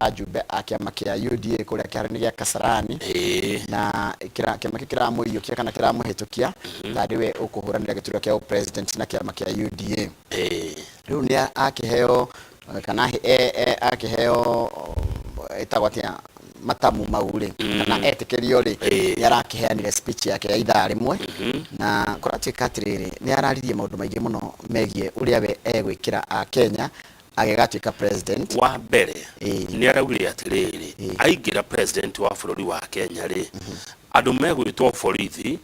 ajumbe a kĩama kĩa UDA kũrĩa kĩharo-inĩ gĩa Kasarani. Na kĩama kĩu kĩramũiyũkia kana kĩramũhĩtũkia tarĩ we ũkũhũranĩra gĩturwa kĩa president na kĩama kĩa UDA. Rĩu nĩ akĩheo kana akĩheo ĩtagwo atĩa matamu mau rĩ, kana etĩkĩrio rĩ, nĩ arakĩheanire speech yake ya ithaa rĩmwe, na kũratuĩka atĩrĩrĩ, nĩ araririe maũndũ maingĩ mũno megiĩ ũrĩa we egwĩkĩra a Kenya agĩgatuĩka president. Wa mbere, nĩ araugire atĩrĩrĩ, aingĩra president wa bũrũri wa Kenya rĩ, andũ megwĩtwo borithi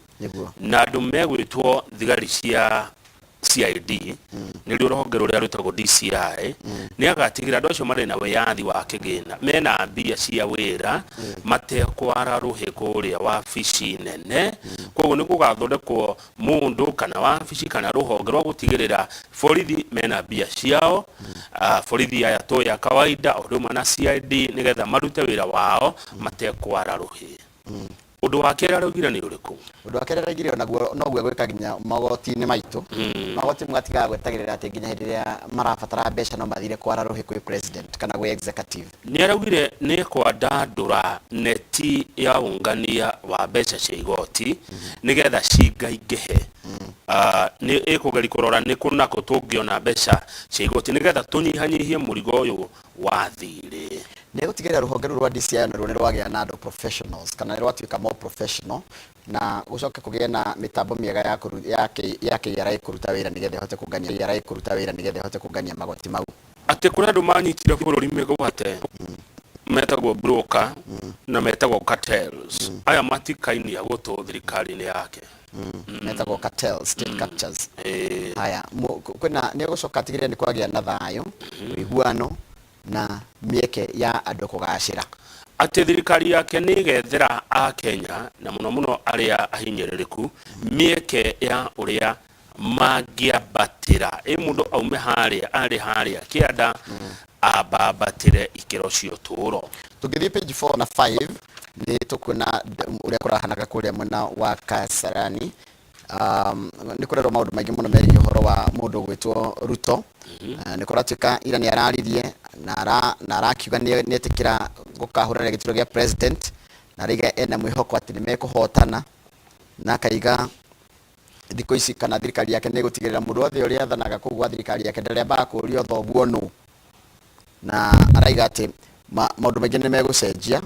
na andũ megwĩtwo thigari cia CID, nĩrĩo rũhonge rũrĩa rwĩtagwo DCI, nĩ agatigĩra andũ acio marĩ na wĩyathi wa kĩgĩna, mena mbia cia wĩra, matekwara rũhĩ kũrĩa wabici nene. Koguo nĩ gũgathondekwo mũndũ kana wabici kana rũhonge rwa gũtigĩrĩra borithi mena mbia ciao, borithi aya tũĩ a kawaida o ũndũ ũmwe na CID, nĩgetha marute wĩra wao matekwara rũhĩ. Ũndũ wa kerĩ araugire nĩ ũrĩkũ? Ũndũ wa kerĩ araugire onaguo noguo egwĩka nginya magoti-inĩ maitũ. Magoti magatigaga gwetagĩrĩra atĩ nginya hĩndĩ ĩrĩa marabatara mbeca no mathire kwara rũhĩ kwĩ president kana gwĩ executive. Nĩ araugire nĩ ekwandandũra neti ya ũngania wa mbeca cia igoti nĩgetha cingaingĩhe. Nĩ ĩkũgeria kũrora nĩ kũ na kũ tũngĩona mbeca cia igoti nĩgetha tũnyihanyihie mũrigo ũyũ wa thirĩ. Nĩ egũtigĩrĩra rũhonge rũu rwa DCI onaruo nĩ rwagĩa na andũ professionals kana nĩ rwatuĩka more professional, na gũcoke kũgĩe na mĩtambo mĩega ya kũru, ya, K, ya KRA kũruta wĩra nĩgetha ĩhote kũngania KRA kũruta wĩra nĩgetha ĩhote kũngania magoti mau. Atĩ kũrĩ andũ manyitire bũrũri mĩgwate metagwo broker na metagwo cartels. Aya matikainia gũtũ thirikari-inĩ yake. Metagwo cartels, state captures. Haya, kwĩna nĩ egũcoka atigĩrĩre nĩ kwagĩa na thayũ, ũiguano na mĩeke ya andũ kũgacĩra. Atĩ thirikari yake nĩ ĩgethera Akenya na mũno mũno arĩa ahinyĩrĩrĩku mĩeke ya ũrĩa mangĩambatĩra. Ĩ mũndũ aume harĩa arĩ harĩa kĩanda ambambatĩre ikĩro cia ũtũũro. Tũngĩthiĩ page 4 na 5 nĩ tũkuona ũrĩa kũrahanaga kũrĩa mwena wa Kasarani. Nĩ kũrerwo maũndũ maingĩ mũno megiĩ ũhoro wa mũndũ ũgwĩtwo Ruto. Nĩ kũratuĩka ira nĩ araririe na arakiuga nĩ etĩkĩra gũkahũrana gĩturwa gĩa president, na araiga ena mwĩhoko atĩ nĩ mekũhotana, na akaiga thikũ ici kana thirikari yake nĩ ĩgũtigĩrĩra mũndũ wothe ũrĩa athanaga kũu gwa thirikari yake ndarĩambaga kũũrio thoguo nũ, na araiga atĩ maũndũ maingĩ nĩ megũcenjia.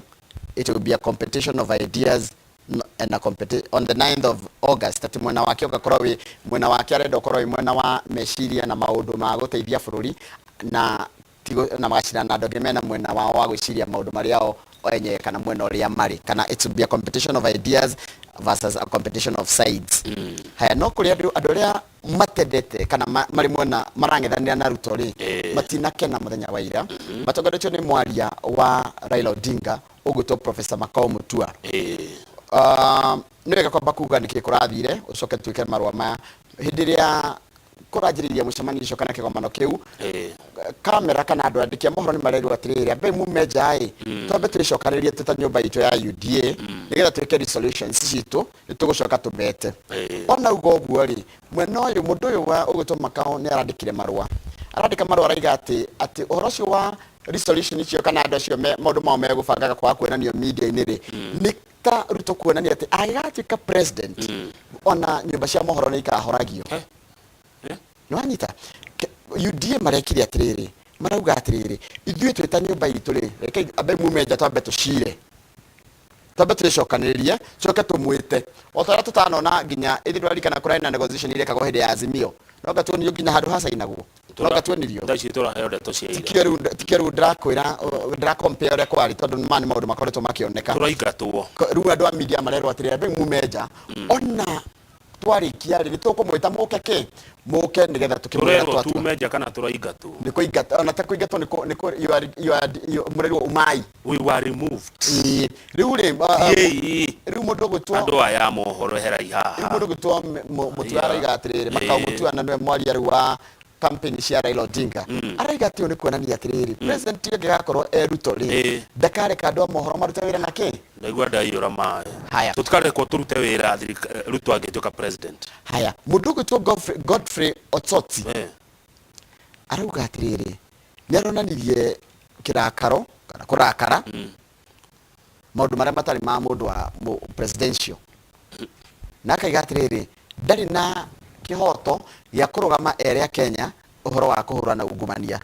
It will be a competition of ideas and a on the 9th of August, atĩ mwena wake ũgakorwo wĩ mwena wake, arenda ũkorwo wĩ mwena wa meciria na maũndũ ma gũteithia bũrũri, na na magacindana na andũ angĩ mena mwena wao wa gwĩciria maũndũ marĩa o enyewe kana mwena ũrĩa marĩ, kana it will be a competition of ideas versus a competition of sides. Haya, no kũrĩ andũ arĩa matendete kana marĩ mwena marang'ethanĩra na Ruto rĩ, matinakena mũthenya wa ira, matongoretio nĩ mwaria wa Raila Odinga ũgwĩtwo Professor Makau Mutua. Nĩ wega kwamba kuga nĩkĩ kũrathire, ũcoke tuĩke marũa maya. Hĩndĩ ĩrĩa kũranjĩrĩria mũcemanio ũcio kana kĩgomano kĩu, kamera kana andũ andĩki a mohoro nĩ marerwo atĩrĩrĩ, ambe mume nja ĩ, twambe twĩcokanĩrĩrie twĩ ta nyũmba itũ ya UDA nĩgetha twĩke resolutions citũ, nĩ tũgũcoka tũmete. Ona uga ũguo rĩ, mwena ũyũ mũndũ ũyũ wa ũgwĩtwo Makau nĩ arandĩkire marũa, arandĩka marũa araiga atĩ ũhoro ũcio wa resolution icio kana andũ acio maũndũ mao megũbangaga kwaga kuonanio media-inĩ rĩ, nĩ ta Ruto kuonania atĩ angĩgatuĩka president, ona nyũmba cia mohoro nĩ ikahoragio. Nĩ wanyita? UDA marekire atĩrĩrĩ, marauga atĩrĩrĩ, ithuĩ twĩ ta nyũmba itũ rĩ, rekei ambe mume nja twambe tũcire, twambe twĩcokanĩrĩrie, tucoke tũmwĩte o ta ũrĩa tũtanona nginya ithuĩ tũraririkana kũrarĩ na negotiation irekagwo hĩndĩ ya Azimio, no ngatuonio nginya handũ hacainagwo, no ngatuonirio. Thaa ici tũraheo ndeto cia ira. Tikio rĩu ndĩrakwĩra, ndĩra compare ũrĩa kwarĩ, tondũ maya nĩ maũndũ makoretwo makĩoneka. Tũraingatwo. Rĩu andũ a media marerwo atĩrĩrĩ, ambe mume nja, ona twarĩkia rĩ, nĩ tũkũmwĩta mũke kĩ mũke nĩgetha tũkĩmwĩra Tũrerwo twatua. Tume nja kana tũraingatwo? Nĩ kũingata, ona ta kũingatwo, nĩ you are, you are, you, mũrerwo umai. We were removed. Ĩĩ. Rĩu rĩ, Thiĩi. Rĩu mũndũ ũgwĩtwo Andũ aya a mohoro eherai rĩu haha. Mũndũ ũgwĩtwo Mutua araiga atĩrĩrĩ, Makau Mutua, na nĩwe mwaria rĩu wa campaign cia Raila Odinga, araiga atĩ ũyũ nĩ kuonania atĩrĩrĩ, president angĩgakorwo e Ruto rĩ, ndakareka andũ a mohoro marute wĩra na kĩ. Ndaigua ndaiyũra maĩ. Haya. Tũtikarekwo tũrute wĩra Ruto angĩtuĩka president. Haya, mũndũ ũgwĩtwo Godfrey Osotsi arauga atĩrĩrĩ, nĩ aronanirie kĩrakaro. Kana kũrakara maũndũ marĩa matarĩ ma mũndũ wa presidential, na akaiga atĩrĩrĩ, ndarĩ na kĩhoto gĩa kũrũgama ere a Kenya ũhoro wa kũhũrana ungumania.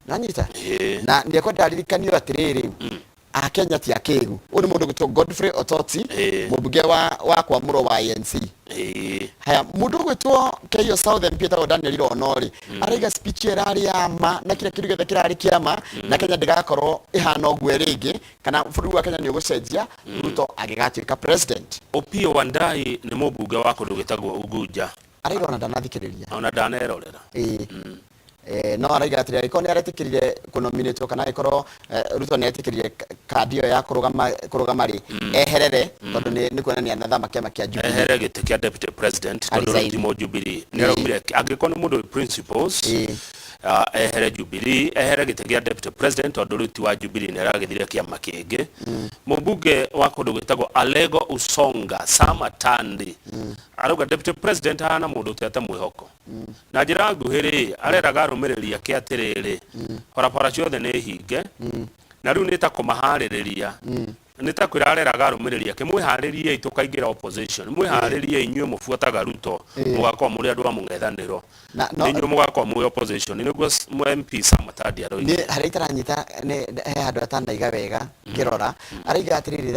Nanyita? Ĩĩ. Na nĩ ekwenda aririkanio atĩrĩrĩ, Akenya ti akĩgu. Ũyũ nĩ mũndũ ũgwĩtwo Godfrey Ototi, mũmbunge wa kwamũrwo wa ANC. Haya, mũndũ ũgwĩtwo Keio South MP etagwo Daniel Rono rĩ, araiga speech ĩyo ĩrarĩ ya ma na kĩrĩa kĩndũ gĩothe kĩrarĩ kĩa ma, na Kenya ndĩgakorwo ĩhana ũguo rĩngĩ, kana bũrũri wa Kenya nĩ ũgũcenjia Ruto agĩgatuĩka president. Opiyo Wandayi nĩ mũmbunge wa kũndũ gwĩtagwo Unguja. Araiga ona ndanathikĩrĩria. Ona ndanerorera. Ĩĩ. No araiga atĩrĩ, angĩkorwo nĩ aretĩkĩrire kũnominĩtwo kana angĩkorwo Ruto nĩ aretĩkĩrire kandi ĩyo ya kũrũgama rĩ, eherere, tondũ nĩ kuonania anathama kĩama kĩa Jubilee. Ehere gĩtĩ kĩa deputy president tondũ Aresign. rĩu ti mũ Jubilee. Nĩ araumire angĩkorwo nĩ mũndũ wĩ principles, ehere Jubilee, ehere gĩtĩ kĩa deputy president tondũ rĩu ti wa Jubilee, nĩ aragĩthire kĩama kĩngĩ. Mũmbunge wa kũndũ gwĩtagwo Alego Usonga Sam Atandi arauga deputy president ahana mũndũ ũtete mwĩhoko. Na njĩra nguhĩ rĩ, areraga arũmĩrĩri ake atĩrĩrĩ, barabara ciothe nĩ hinge, na rĩu nĩ ta kũmaharĩrĩria, nĩ ta kwĩra areraga arũmĩrĩri ake, mwĩharĩriei tũkaingĩra opposition, mwĩharĩriei inyuĩ mũbuataga Ruto, mũgakorwo mũrĩ andũ a mũng'ethanĩro, nĩ inyuĩ mũgakorwo mwĩ opposition, nĩguo MP Sam Atandi aroiga. Nĩ harĩa itaranyita nĩ he handũ atanaiga wega ngĩrora, araiga atĩrĩrĩ,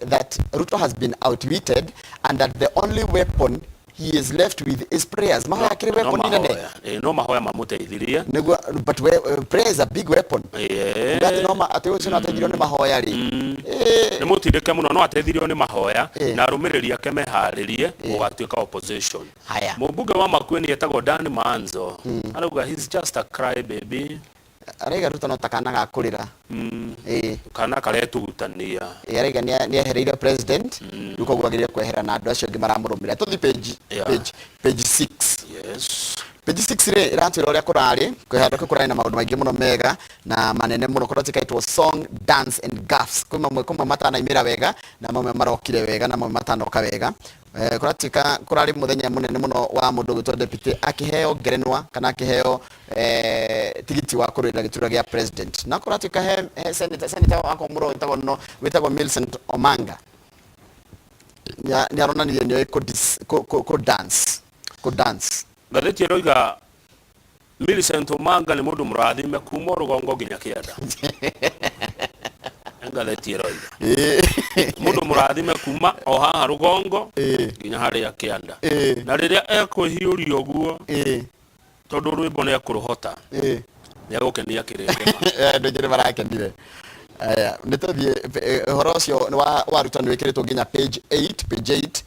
that Ruto has been outwitted and that the only weapon he is left with is prayers. Mahoya akĩrĩ No weapon nene. Mahoya. No mahoya mamũteithirie. Nĩguo, but prayer is a big weapon. Uga atĩ no atĩ ũcio no ateithirio nĩ mahoya rĩ. Nĩ mũtindĩke mũno, no ateithirio nĩ mahoya na arũmĩrĩri ake meharĩrie gũgatuĩka opposition. Haya. Mũmbunge wa Makueni etagwo Dan Maanzo arauga he's just a cry baby. Araiga Ruto no ta kana ga kũrĩra. Kana karetugutania. Araiga nĩ ehereire president, rĩu koguo agĩrĩire kwehera na andũ acio angĩ maramũrũmĩrĩra. Tũthiĩ page page 6. Page 6 rĩ, ĩratwĩra ũrĩa kũrarĩ kwĩ handũ kũrarĩ na maũndũ maingĩ mũno mega na manene mũno. Kũratuĩka it was song, dance and gaffes. Kwĩ mamwe, kũmwe matanaimĩra wega na mamwe marokire wega na mamwe matanoka wega. Kũratuĩka kũrarĩ mũthenya mũnene mũno wa mũndũ ũgwĩtwo deputy akĩheo ngerenwa kana akĩheo tigiti wa kũrũĩrĩra gĩturwa gĩa president. Na kũratuĩka he senator wakwa mũro wĩtagwo no wĩtagwo Millicent Omanga nĩ aronanirie nĩoĩ kũ dance, kũ dance. Ngathĩti ĩroiga Millicent Omanga nĩ mũndũ mũrathime kuma rũgongo nginya kĩanda. Ngathĩti ĩroiga mũndũ mũrathime kuma o haha rũgongo nginya harĩa kĩanda, na rĩrĩa ekwĩhiũria ũguo, tondũ rwĩmbo nĩ ekũrũhota, nĩ egũkenia kĩrĩndĩ. Andũ aingĩ nĩ marakenire. Aya, nĩ tũthiĩ ũhoro ũcio nĩ wa Ruto nĩ wĩkĩrĩtwo nginya page 8, page 8,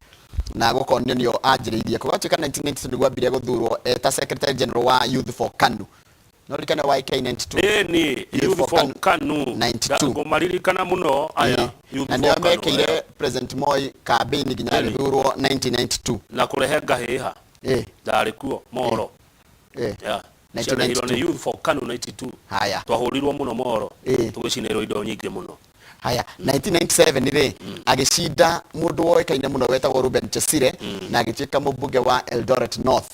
na gũkonio nĩo anjĩrĩirie. Kũgatuĩka 1992 nĩguo ambire gũthurwo ta secretary general wa Youth for KANU. No ririkane YK 92. Ĩni. Youth Youth for for KANU. KANU. 92. Ngũmaririkana mũno aya Youth Na for nĩo KANU, mekĩire President Moi campaign nginya agĩthurwo 1992. Na kũrehe ngahĩha. Ndarĩ kuo moro. Yeah. 1992. Ciarehirwo nĩ Youth for KANU 92. Haya. Twahũrirwo mũno moro, tũgĩcinĩrwo indo nyingĩ mũno. Haya, 1997 rĩ, agĩcinda mũndũ woĩkaine mũno wetagwo Ruben Chesire na agĩtuĩka mũmbunge wa Eldoret North.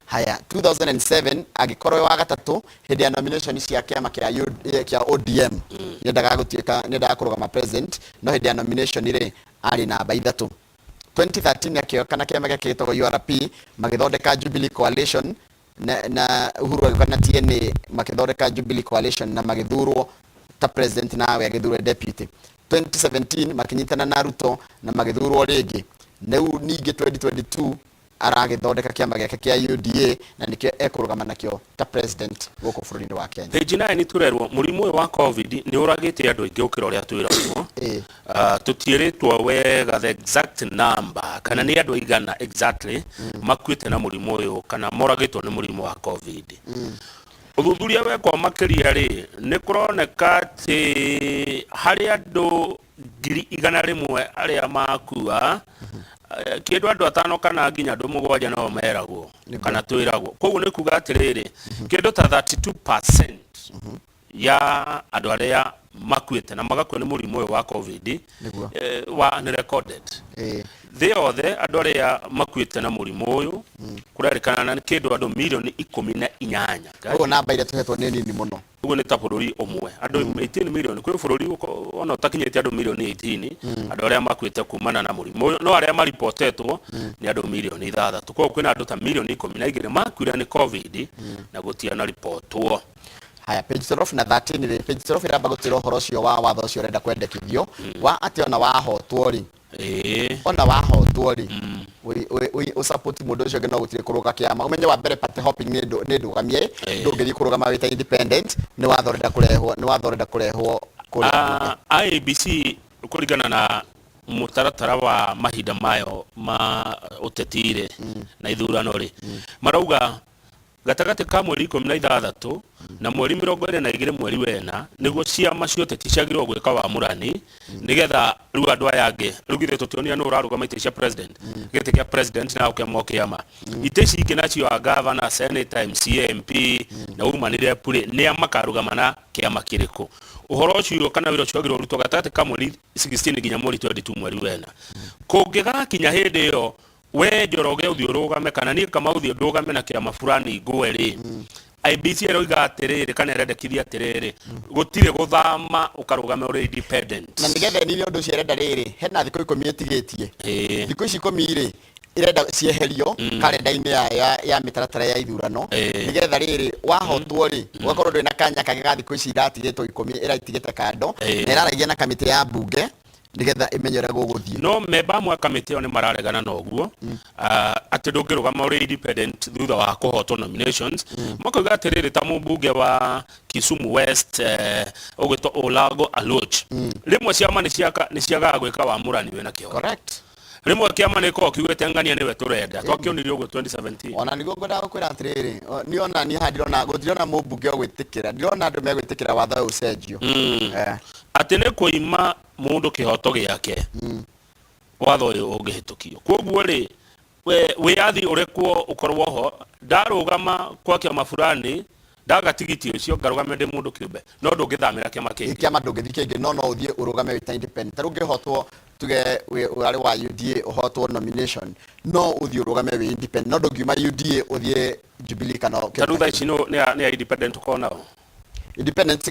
Haya, 2007 agĩkorwo wa gatatũ hĩndĩ ya nomination cia kĩama kĩa ODM. Nĩendaga gũtuĩka, nĩendaga kũrũgama president, no hĩndĩ ya nomination rĩ, arĩ namba 3. 2013 akĩoka na kĩama gĩake gĩtagwo URP, magĩthondeka Jubilee Coalition na Uhuru agĩũka na TNA, makĩthondeka Jubilee Coalition na magĩthurwo ta president, nawe agĩthurwo deputy. 2017 makĩnyitana na Ruto na magĩthurwo rĩngĩ. Rĩu ningĩ 2022 aragĩthondeka kĩama gĩake kĩa UDA na nĩkĩo ekũrũgama nakĩo ta president gũkũ bũrũri-inĩ wa Kenya. Page 9 turerwo mũrimũ ũyũ wa COVID nĩ ũragĩte andũ aingĩ gũkĩra ũrĩa twĩragwo. Tũtiĩrĩtwo wega the exact number kana nĩ andũ aigana exactly makuĩte na mũrimũ ũyũ kana moragĩtwo nĩ mũrimũ wa COVID. Ũthuthuria wekwo makĩria rĩ, nĩ kũroneka atĩ harĩ andũ 100,000 arĩa makua, kĩndũ andũ 5 kana nginya andũ 7 no meragwo kana twĩragwo. Koguo nĩ kuga atĩrĩrĩ, kĩndũ ta 32% ya andũ arĩa makuĩte na magakua nĩ mũrimũ ũyũ wa COVID wa unrecorded. Thĩ yothe andũ arĩa makuĩte na mũrimũ ũyũ kũrerĩkana na kĩndũ andũ 18 milioni. Koguo namba iria tũhetwo nĩ nini mũno. Ũguo nĩ ta bũrũri ũmwe andũ 18 million, kwĩ bũrũri ona ũtakinyĩte andũ milioni 18 andũ arĩa makuĩte kumana na mũrimũ ũyũ, no arĩa maripotetwo nĩ andũ milioni 6. Koguo kwĩna andũ ta milioni 12 makuire nĩ COVID na gũtianaripotwo. Haya, page 12 na 13 rĩ, page 12 ĩramba gũtwĩra ũhoro ũcio wa watho ũcio ũrenda kwendekithio wa atĩ ona wahotwo rĩ, ona wahotwo rĩ, ũsupport mũndũ ũcio ũngĩ, no gũtirĩ kũrũga kĩama. Ũmenye wa mbere, party hopping nĩ ndũgamie, ndũngĩthiĩ kũrũgama wĩ ta independent. Nĩ watho ũrenda kũrehwo, nĩ watho ũrenda kũrehwo kũrĩa mbunge. IEBC kũringana na mũtaratara wa mahinda mayo ma ũteti rĩ na ithurano rĩ, marauga gatagatĩ ka mweri 16 na mweri 22 mweri wena nĩguo ciama cia ũteti ciagĩrĩirwo gwĩka wamũrani, nĩgetha rĩu andũ aya angĩ rĩu githĩ tũtionia nũ ũrarũgama itĩ cia president, gĩtĩ kĩa president na kĩama o kĩama, itĩ ici ingĩ nacio a governor, senator, MCA, MP na woman rep rĩ, nĩa makarũgama na kĩama kĩrĩkũ? Ũhoro ũcio kana wĩra ũcio wagĩrĩirwo ũrutwo gatagatĩ ka mweri 16 nginya mweri 22 mweri wena. Kũngĩgakinya hĩndĩ ĩyo we Njoroge ũthiĩ ũrũgame kana niĩ Kamau thiĩ ndũgame na kĩama fulani ngũe rĩ, IEBC ĩroiga atĩrĩrĩ kana ĩrendekithia atĩrĩrĩ, gũtirĩ gũthama ũkarũgame ũrĩ independent. Na nĩgetha ĩnine ũndũ ũcio ĩrenda rĩrĩ, hena thikũ 10 ĩtigĩtie. Thikũ ici 10 rĩ, ĩrenda cieherio karenda-inĩ ya mĩtaratara ya ithurano, nĩgetha rĩrĩ wahotwo rĩ, ũgakorwo ndũrĩ na kanya kangĩ ga thikũ ici iratigĩtwo 10 ĩratigĩte kando. Na ĩraragia na kamĩtĩ ya mbunge nĩgetha ĩmenye ũrĩa gũgũthiĩ. No memba amwe a kamĩtĩ ĩyo nĩ mararegana na ũguo, atĩ ndũngĩrũgama ũrĩ independent thutha wa kũhotwo nominations. Makoiga atĩrĩrĩ, ta mũmbunge wa Kisumu West ũgwĩtwo Olago Aloch, rĩmwe ciama nĩ ciagaga gwĩka wamũrani wĩna kĩhoto. Rĩmwe kĩama nĩ gĩkoragwo kiugĩte ng'ania nĩwe tũrenda. Twakĩonirio ũguo 2017. Ona nĩguo ngwendaga gũkwĩra atĩrĩrĩ, niĩ ona niĩ haha ndirona, gũtirona mũmbunge ũgwĩtĩkĩra, ndirona andũ megwĩtĩkĩra watho ũyũ ũcenjio. Atĩ nĩ kũima mũndũ kĩhoto gĩake watho ũyũ ũngĩhĩtũkio. Koguo rĩ, wĩyathi ũrekwo ũkorwo ho, ndarũgama kwa kĩama fulani, ndaga tigiti ũcio ngarũgame ndĩ mũndũ kĩũmbe, no ndũngĩthamĩra kĩama kĩngĩ. Kĩama ndũngĩthiĩ kĩngĩ, no ũthiĩ ũrũgame wĩ ta independent. Ta rĩu ũngĩhotwo, tuge ũrarĩ wa UDA, ũhotwo nomination, no ũthiĩ ũrũgame wĩ independent, no ndũngiuma UDA ũthiĩ Jubilee kana Ta rĩu thaa ici nĩ a independent ũkorwo nao? Independent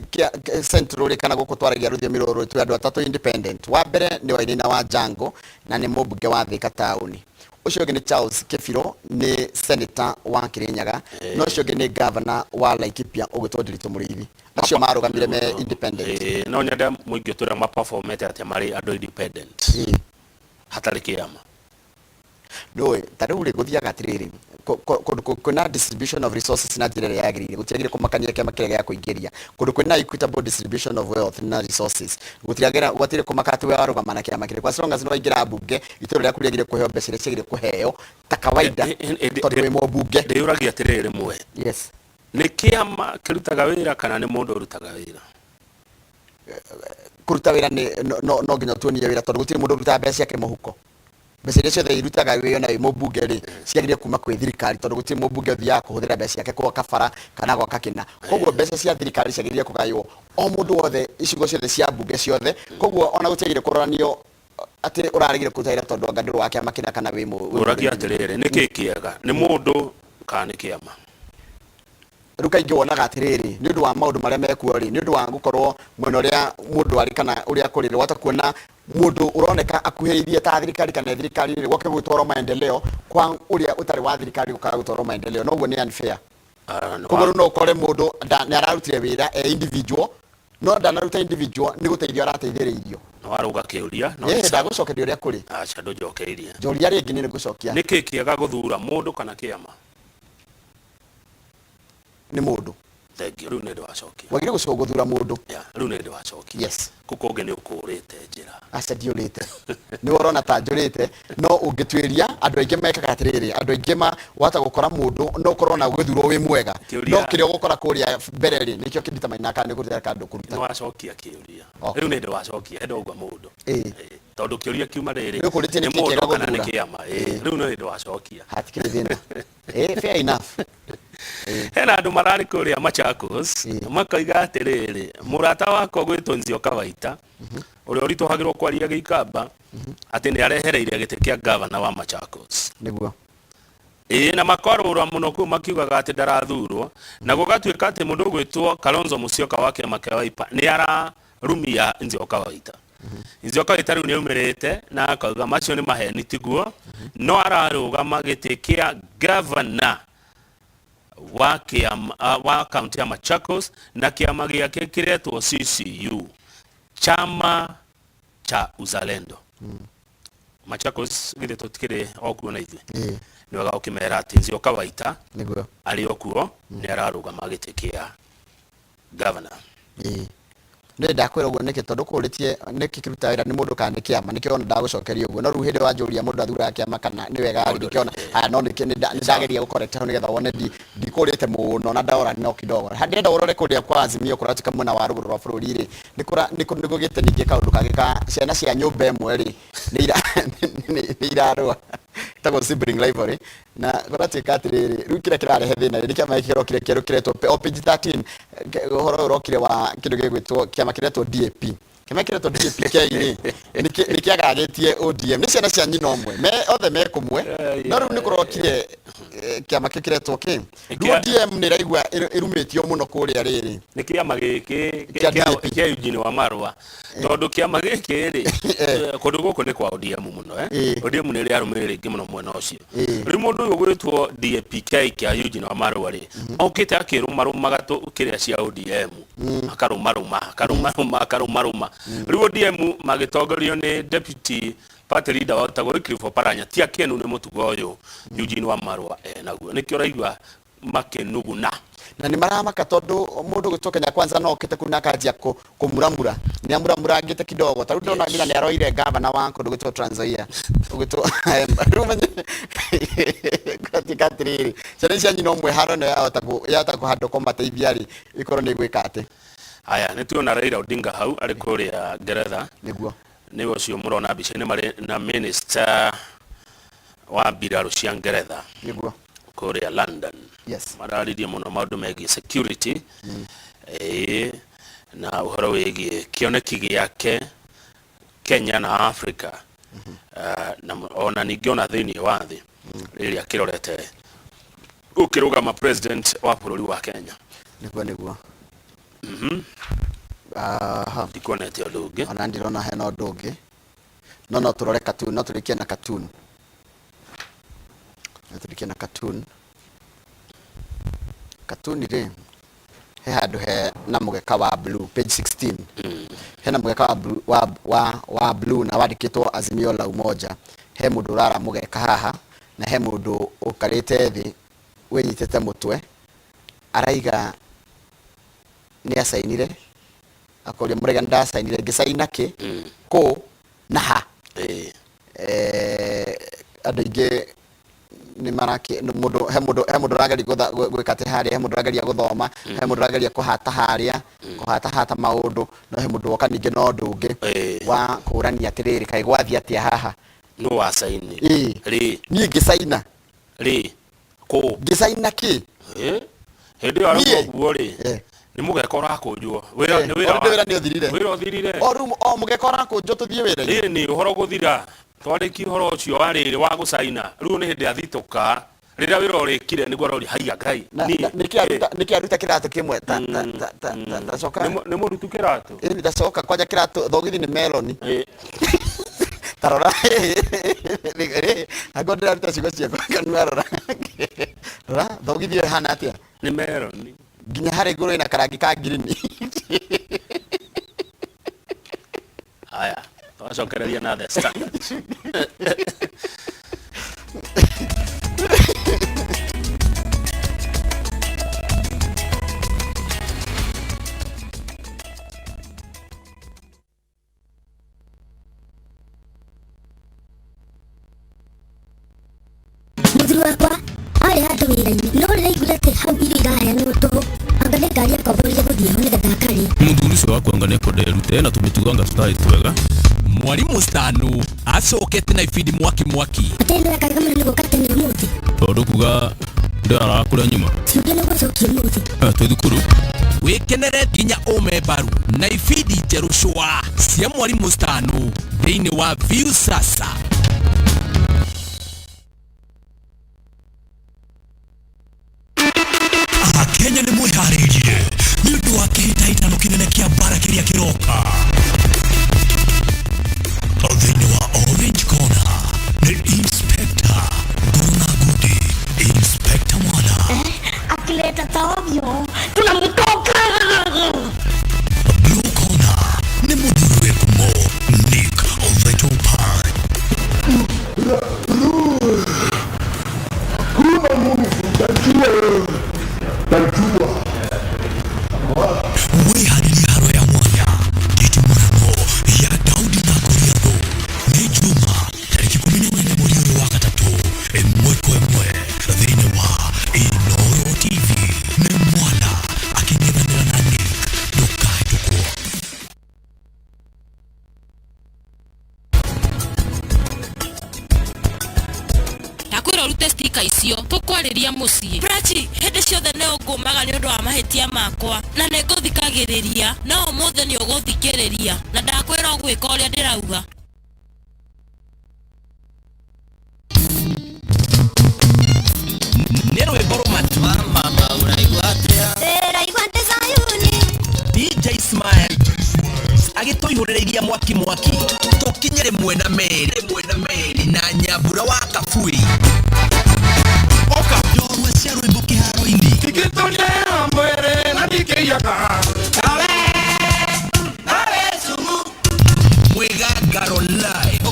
central rĩ, kana gũkũ twaragia rũthiomi rũrũ, twĩ andũ atatũ independent. Wa mbere nĩ Wainaina wa Jango na nĩ mũmbunge wa Thika taũni. Ũcio ũngĩ nĩ Charles Kĩbirũ, nĩ senator wa Kĩrĩnyaga, na ũcio ũngĩ nĩ governor wa Laikipia ũgwĩtwo Ndiritu Mũrĩithi. Acio marũgamire me independent. No nyende mũingĩ ũtwĩre maperformete atĩa marĩ andũ independent hatarĩ kĩama. Ndũĩ ta rĩu rĩ, gũthiaga atĩrĩrĩ, kũndũ kwĩna distribution of resources na njĩra ĩrĩa yagĩrĩire, gũtiagĩrĩire kũmakania kĩama kĩrĩa gĩa kũingĩria. Kũndũ kwĩna equitable distribution of wealth na resources, gũtiagĩra gwatirĩ kũmaka atĩ we warũgama na kĩama kĩrĩkũ. As long as nĩ waingĩra mbunge, itũra rĩaku rĩagĩrĩire kũheo mbeca iria ciagĩrĩire kũheo ta kawaida, tondũ wĩ mũmbunge. Ndĩyũragia atĩrĩrĩ rĩmwe, nĩ kĩama kĩrutaga wĩra kana nĩ mũndũ ũrutaga wĩra? Kũruta wĩra nĩ no nginya ũtuonie wĩra, tondũ gũtirĩ mũndũ ũrutaga mbeca ciake mũhuko. Mbeca iria ciothe irutaga wĩra na wĩ mũmbunge rĩ, ciagĩrĩire kuma kwĩ thirikari, tondũ gũtirĩ mũmbunge ũthiaga kũhũthĩra mbeca ciake gwaka bara kana gwaka kĩna. Koguo mbeca cia thirikari ciagĩrĩire kũgaywo o mũndũ wothe, icigo ciothe cia mbunge ciothe. Koguo ona gũtiagĩrĩire kũroranio atĩ ũraregire kũruta wĩra tondũ anga ndũrĩ wa kĩama kĩna kana wĩ Ũragia atĩrĩrĩ, nĩ kĩĩ kĩega, nĩ mũndũ kana nĩ kĩama? Rĩu kaingĩ wonaga atĩrĩrĩ, nĩ ũndũ wa maũndũ marĩa mekuo rĩ, nĩ ũndũ wa gũkorwo mwena ũrĩa mũndũ arĩ kana ũrĩa kũrĩ rĩ, wahota kuona mũndũ ũroneka akuhĩrĩirie ta thirikari kana thirikari rĩ, gwake gũgĩtwarwo maendeleo, kwa ũrĩa ũtarĩ wa thirikari gũkaga gũtwarwo maendeleo, noguo nĩ unfair. Koguo rĩu no ũkore mũndũ nĩ ararutire wĩra e individual, no ndanaruta individual, nĩ gũteithio arateithĩrĩirio. Nĩ warũga kĩũria no nĩ sawa. Ndagũcokeria ũrĩa kũrĩ. Aca, ndũnjokeirie. Njũria rĩngĩ, nĩ ngũcokia. Nĩ kĩĩ kĩega, gũthura mũndũ kana kĩama? Nĩ mũndũ. Thengiũ, rĩu nĩ ndwacokia. Wagĩrĩire gũthura mũndũ. Ya, rĩu nĩ ndwacokia. Kũu kũngĩ nĩ ũkũrĩte njĩra. Aca, ndiũrĩte, nĩ ũrona ta njũrĩte, no ũngĩtuĩria andũ aingĩ mekaga atĩrĩrĩ, andũ aingĩ ma wahota gũkora mũndũ no ũkorwo na gwĩthurwo wĩ mwega, no kĩrĩa ũgũkora kũrĩa mbere rĩ, nĩkĩo kĩnditamainaga kana nĩ ũkũruta kana ndũkũruta. Nĩ wacokia kĩũria. Rĩu nĩ ndwacokia ndauga mũndũ. Tondũ kĩũria kiuma rĩrĩ, Nĩ ũkũrĩtie nĩ nĩkĩ kĩega mũndũ kana nĩ gũthura? kĩama. Rĩu nĩ ndwacokia. Hatikĩrĩ thĩna. Fair enough. Hena andũ mararĩ kũrĩa Machakos makoiga atĩrĩrĩ, mũrata wakwa gwĩtwo Nzioka Waita, ũrĩa ũritũhagĩrwo kwaria gĩikamba, atĩ nĩ arehereire gĩtĩ kĩa gavana wa Machakos. Nĩguo. Ĩĩ, na makarũra mũno kũu makiugaga atĩ ndarathurwo, na gũgatuĩka atĩ mũndũ ũgwĩtwo Kalonzo Musyoka wa kĩama kĩa Wiper nĩ ararumia Nzioka Waita. Nzioka Waita rĩu nĩ aumĩrĩte na akauga macio nĩ maheni, tiguo, no ararũgama gĩtĩ kĩa gavana wa kĩama wa kaunti ya Machakos na kĩama gĩake kĩretwo CCU, Chama cha Uzalendo. Machakos githĩ tũtikĩrĩ o kuo na ithuĩ? Ĩĩ. Nĩ wega ũkĩmera atĩ Nzioka Waita Nĩguo. arĩ o kuo, nĩ ararũgama gĩtĩ kĩa governor. Ĩĩ. Nĩ ndakwĩra ũguo nĩkĩ, tondũ kũrĩtie nĩkĩ kĩrutaga wĩra nĩ mũndũ kana nĩ kĩama, nĩkĩo ona ndagũcokeria ũguo. No rĩu hĩndĩ wanjũria mũndũ athuraga kĩama kana nĩ wega rĩ, nĩkĩo ona haya, no nĩkĩ nĩ ndageria gũ correct hau nĩgetha wone ndikũrĩte mũno na ndaora no kidogo. Ndĩrenda ũrore kũrĩa kwa Azimio kũratuĩka mwena wa rũgũrũ rwa bũrũri rĩ, nĩ kũgĩte ningĩ kaũndũ kangĩ ka ciana cia nyũmba ĩmwe rĩ, nĩ irarũa, ĩtagwo sibling rivalry. Na kũratuĩka atĩrĩrĩ, rĩu kĩrĩa kĩrarehe thĩna rĩ, nĩ kĩama gĩkĩ kĩrokire kĩerũ kĩretwo o page 13, ũhoro ũyũ ũrokire wa kĩndũ gĩgwĩtwo kĩama kĩretwo DAP. Kĩama kĩretwo DAPK rĩ, nĩ kĩagagĩtie ODM, nĩ ciana cia nyina ũmwe, me othe me kũmwe, no rĩu nĩ kũrokire kĩama kĩu kĩretwo kĩ. Rĩu ODM nĩ ĩraigua ĩrumĩtio mũno kũrĩa rĩrĩ. Nĩ kĩama gĩkĩ Kĩa DAP. Kĩa Eugene wa Marũa, tondũ kĩama gĩkĩ rĩ, kũndũ gũkũ nĩ kwa ODM mũno, eh? ODM nĩ ĩrĩ arũmĩrĩri aingĩ mũno mwena ũcio. Rĩu mũndũ ũyũ ũgwĩtwo DAPK kĩa Eugene wa Marũa rĩ, okĩte akĩrũmarũmaga kĩrĩa cia ODM, akarũmarũma, akarũmarũma, akarũmarũma. Rĩu ODM magĩtongorio nĩ deputy party leader wetagwo Wycliffe Oparanya, ti akenu nĩ mũtugo ũyũ Eugene wa Marũa enaguo, nĩkĩo ũraigua makĩnuguna. Na nĩ maramaka tondũ mũndũ gwĩtwo Kenya Kwanza no okĩte kũu na akanjia kũmuramura, nĩ amuramurangĩte kidogo. Ta rĩu ndĩrona nginya nĩ aroire gavana wa kũndũ gwĩtwo Trans Nzoia ũgwĩtwo. Rĩu menye kũratuĩka atĩrĩrĩ, ciana cia nyina ũmwe haro ĩno yahota kũhandwo kũmateithia rĩ, ĩkorwo nĩ ĩgwĩka atĩ. Haya, nĩ tuona Raila Odinga hau arĩ kũrĩa Ngeretha. Nĩguo. Nĩwe ũcio mũrona mbica-inĩ marĩ na minister wa mbirarũ cia Ngeretha Nĩguo. kũrĩa London. Mararirie mũno maũndũ megiĩ security, ĩĩ, na ũhoro wĩgiĩ kĩoneki gĩake Kenya na Africa, na ona ningĩ ona thĩinĩ wa thĩ rĩrĩa kĩrorete gũkĩrũgama president wa bũrũri wa Kenya. Nĩguo. Aha. Ndikuonete ũndũ ũngĩ. Ona ndirona hena ũndũ ũngĩ, no tũrore cartoon, no tũrĩkie na cartoon, no tũrĩkie na cartoon. Cartoon rĩ, he handũ he na mũgeka wa blue, page 16, hena mũgeka wa blue, wa blue na wandĩkĩtwo Azimio la Umoja. He mũndũ ũrara mũgeka haha na he mũndũ ũkarĩte thĩ wĩnyitĩte mũtwe, araiga nĩ acainire, akoria mũrega ndacainire, ngĩcaina kĩ, kũ na ha? Andũ aingĩ nĩ maraki mũndũ, he mũndũ ũrageria gwĩka atĩ harĩa he mũndũ ũrageria gũthoma, he mũndũ ũrageria kũhata harĩa, kũhatahata maũndũ, no he mũndũ woka ningĩ na ũndũ ũngĩ wa kũrania atĩrĩrĩ, kaĩ gwathiĩ atĩa haha? Nũ wacaini? Rĩ? Niĩ ngĩcaina. Rĩ, kũ? Ngĩcaina kĩ? Hĩndĩ ĩyo arauga ũguo rĩ, nĩ mũgeka ũrakũnjwo. Wĩra nĩ wĩra. Already wĩra nĩ ũthirire. Wĩra ũthirire. O rĩu o mũgeka ũrakũnjwo tũthiĩ wĩra-inĩ. Ĩĩ, nĩ ũhoro gũthira, twarĩkia ũhoro ũcio wa rĩrĩ wa gũcaina, rĩu nĩ hĩndĩ athitũka rĩrĩa wĩra ũrĩkire, nĩguo aroria haiya Ngai. Nĩkĩ aruta kĩratũ kĩmwe ta coka? Nĩ mũrutu kĩratũ. Ĩni ndacoka kwanja kĩratũ thogithi nĩ meloni. Tarora, angorwo ndĩraruta ciugo ciakwa kanua, rora, rora thogithi ĩyo ĩhana atĩa. Nĩ meroni. Nginya harĩ igũrũ ĩna karangi ka ngirini. Haya, twacokereria na The Standard. Mũthuri wakwa arĩ handũ wĩra-inĩ, no rĩraiguire atĩ hau irio iraheanwo tũhũ, anga nĩ ngari akomborire gũthiĩ ho nĩgetha akarĩe. Mũthuri ũcio wakwa anga nĩekwenda erute, ena tũmĩtugo anga tũtarĩ twega. Mwarimu Stanu acokete na ibindi mwaki mwaki. Atĩ nĩ wekaga mũno nĩ gũka tene ũmũthĩ. Tondũ kuga ndĩraraga kũrĩa nyuma. Ciũria nĩ gũcokia ũmũthĩ. Twĩ thukuru. Wĩkenere nginya ũme mbaru na ibindi njerũ cwa cia Mwarimu Stanu thĩinĩ wa Viusasa. Kenya nĩ mwĩharĩirie nĩ ũndũ wa kĩhĩtahĩtano kĩnene kĩa mbara kĩrĩa kĩroka. Thĩinĩ wa Orange Corner nĩ Inspector Ngoro na Ngundi, Inspector Mwana. Akileta taovyo tunamtoka. Blue Corner nĩ mũthuri wĩ ngumo Nick the Topan. Wĩharĩrie haro ya mwanya nditimũrano ya Daudi na Goliathũ nĩ Juma tarĩki 18 mweri ũyũ wa gatatũ, ĩmwe kwa ĩmwe thĩinĩ wa Inooro TV. Nĩ mwana akĩng'ethanĩra na Nick, ndũkahĩtũkwo. Ndakwĩra ũrute stika icio, tũkwarĩria mũciĩ. Prachi, hĩndĩ ciothe nĩ ũngũmaga nĩ ũndũ wa mahĩtia makwa na nĩ ngũthikagĩrĩria, no ũmũthĩ nĩ ũgũthikĩrĩria na ndakwĩra ũgwĩka ũrĩa ndĩrauga. Nĩ rwĩmbo rũmatu. Ndĩraigua ndĩ Zayuni. DJ Smile agĩtũihũrĩrĩiria mwaki mwaki tũkinye rĩmwe na merĩ na Nyambura wa Kabui. Oka njorua cia rwĩmbo kĩharo-inĩ. Mwĩgangaro live o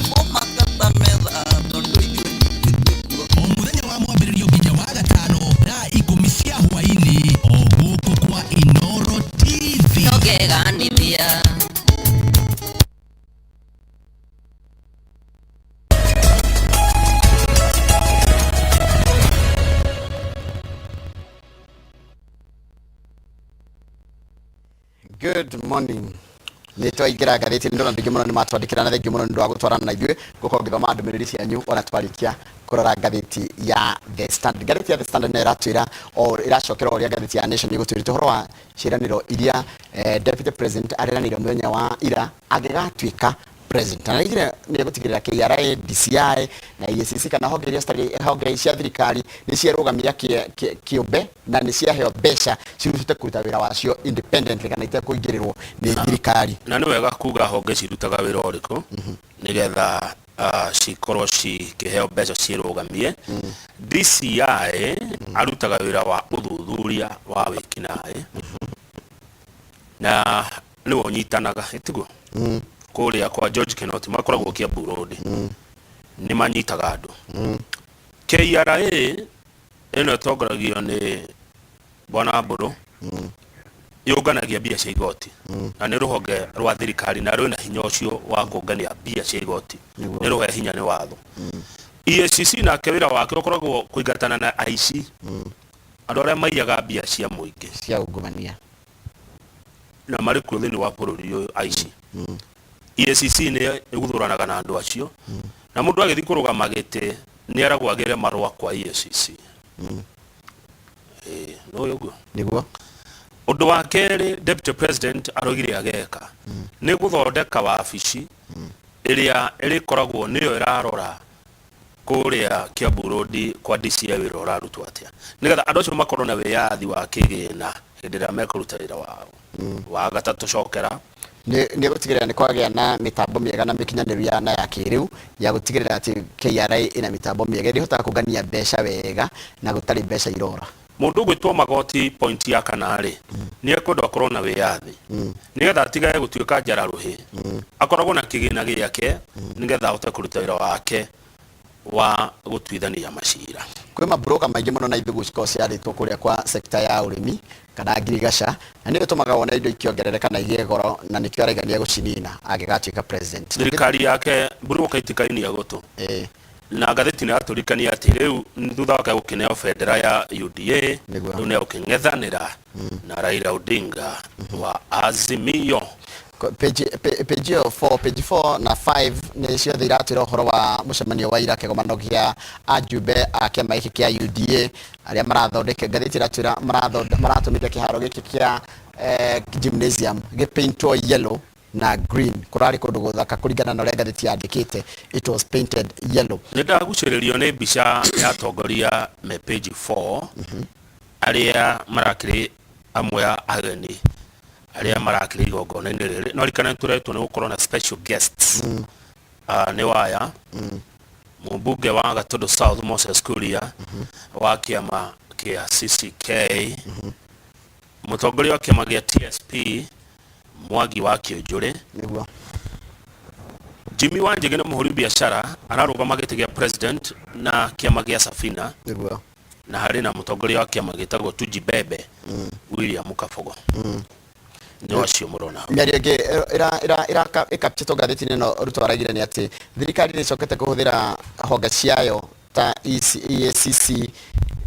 mũthenya wa mwambĩrĩrio nginya wa gatano thaa 10 cia hwaĩ-inĩ o gũkũ kwa Inooro TV. Nongeganithia. Good morning. Nä twaingä ngathäti ndona andå aingä må no nä matwandä kä ra na thengio må no nä ndå wa gå twarana na ithuä gå korwo ngä thoma ndå mä rä ri cianyu ona twarä kå rora ngathäti ya The Standard. Ngathäti ya The Standard nä ĩratwä ra o ĩracokera å rä a ngathäti ya Nation ĩgũtwĩrĩte ũhoro wa ciĩranĩro iria Deputy President areranĩire mũthenya wa ira angĩgatuĩka president, na araigire nĩ egũtigĩrĩra KRA, DCI na EACC kana honge iria citarĩ honge cia thirikari nĩ cierũgamia kĩũmbe na nĩ ciaheo mbeca cirutĩte kũruta wĩra wacio independently kana itekũingĩrĩrwo nĩ thirikari. Na nĩ wega kuga honge cirutaga wĩra ũrĩkũ nĩgetha cikorwo cikĩheo mbeca ciĩrũgamie. DCI arutaga wĩra wa ũthuthuria wa wĩkinaĩ na nĩwe ũnyitanaga ĩtiguo kũrĩa kwa George Kinoti makoragwo Kiambu Road, nĩ manyitaga andũ. KRA ĩno ĩtongoragio nĩ Bwana Mbũrũ, yũnganagia mbia cia igoti na nĩ rũhonge rwa thirikari na rwĩna hinya ũcio wa kũngania mbia cia igoti, nĩ rũhe hinya nĩ watho. EACC nake wĩra wake ũkoragwo kũingatana na aici, andũ arĩa maiyaga mbia cia mũingĩ cia ungumania na marĩ kuo thĩinĩ wa bũrũri ũyũ aici. EACC nĩ ĩguthũranaga na andũ acio, na mũndũ agĩthiĩ kũrũgama gĩtĩ nĩ eragwo agĩre marũa kwa EACC. Ĩĩ, nĩ ũguo. Nĩguo. Ũndũ wa kerĩ Deputy President aroigire ageka nĩ gũthondeka wabici ĩrĩa ĩrĩkoragwo nĩyo ĩrarora kũrĩa Kiambu Road kwa DCI wĩra ũrarutwo atĩa, nĩgetha andũ acio makorwo na wĩyathi wa kĩgĩna hĩndĩ ĩrĩa mekũruta wĩra wao. Wa gatatũ cokera. Nĩ gũtigĩrĩra nĩ kwagĩa na mĩtambo mĩega na mĩkinyanĩru ya na ya kĩrĩu ya gũtigĩrĩra atĩ KRA ĩna mĩtambo mĩega ĩrĩa ĩhotaga kũngania mbeca wega na gũtarĩ mbeca irora. Mũndũ ũgwĩtwo magoti point ya kana rĩ, nĩ ekwenda akorwo na wĩyathi nĩgetha atigage gũtuĩka njararũhĩ, akoragwo na kĩgĩna gĩake nĩgetha ahote kũruta wĩra wake wa gũtuithania macira. Kwĩ mabroka maingĩ mũno na ithũgũ cikoragwo ciarĩtwo kũrĩa kwa sekta ya ũrĩmi kana ngirigaca, na nĩ ĩtũmaga wone indo ikĩongerereka na igĩe goro, na nĩkĩo araiga nĩ egũcinina angĩgatuĩka president. Thirikari yake broka itikainia gũtũ. Na ngathĩti nĩ yatũrikania atĩ rĩu thutha wake gũkĩneo bendera ya UDA, rĩu nĩ egũkĩng'ethanĩra na Raila Odinga wa Azimio. Page ĩyo 4, page 4 na 5 nĩ ciothe iratwĩra ũhoro wa mũcemanio wa ira, kĩgomano gĩa ajumbe a kĩama gĩkĩ kĩa UDA arĩa marathondeka. Ngathĩti iratwĩra maratũmire kĩharo gĩkĩ kĩa gymnasium gĩpaintwo yellow na green. Kũrarĩ kũndũ gũthaka kũringana na ũrĩa ngathĩti yandĩkĩte, it was painted yellow. Nĩ ndagucĩrĩrio nĩ mbica ya atongoria me page 4. Arĩa marakĩrĩ amwe a ageni arĩa marakĩrĩ igongona-inĩ rĩrĩ, no rikana tũretwo nĩ gũkorwo na special guests. Nĩ waya mũmbunge wa Gatundu South Moses Kuria wa kĩama kĩa CCK, mũtongoria wa kĩama gĩa TSP Mwangi wa Kĩũnjũrĩ, Nĩguo. Jimmy Wanjigi nĩ mũhũri biacara ararũgama gĩtĩ gĩa president na kĩama gĩa Safina, Nĩguo. Na harĩ na mũtongoria wa kĩama gĩtagwo Tujibebe William Kabogo. Nĩ acio mũrona hau. Mĩario ĩngĩ ĩkapchĩtwo ngathĩti-inĩ ĩno Ruto araigire nĩ atĩ thirikari nĩ ĩcokete kũhũthĩra honge ciayo ta EC, EACC,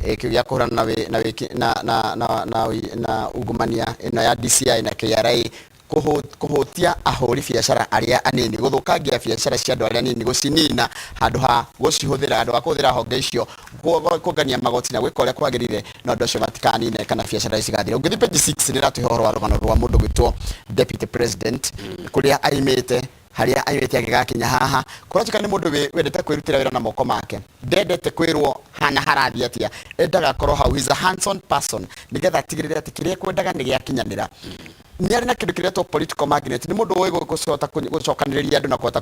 kĩu gĩa kũhũrana na wĩ- na wĩki- na na na na ui- na ungumania ĩno ya DCI na KRA, kũhũtia ahũri biacara arĩa anini, gũthũkangia biacara cia andũ arĩa anini, gũcinina handũ ha gũcihũthĩra, handũ ha kũhũthĩra honge icio kũngania magoti na gwĩka ũrĩa kwagĩrĩire, no andũ acio matikanine kana biacara cigathira. Ũngĩthiĩ page 6 nĩ ĩratũhe ũhoro wa rũgano rwa mũndũ gwĩtwo deputy president, kũrĩa aimĩte, harĩa aimĩte agĩgakinya haha. Kũratuĩka nĩ mũndũ wendete kwĩrutĩra wĩra na moko make, ndendete kwĩrwo hana harathiĩ atĩa, endaga akorwo hau. He's a hands-on person, nĩgetha atigĩrĩre atĩ kĩrĩa ekwendaga nĩ gĩakinyanĩra. Nĩ arĩ na kĩndũ kĩretwo political magnet, nĩ mũndũ ũĩ gũcota gũcokanĩrĩria andũ na kũhota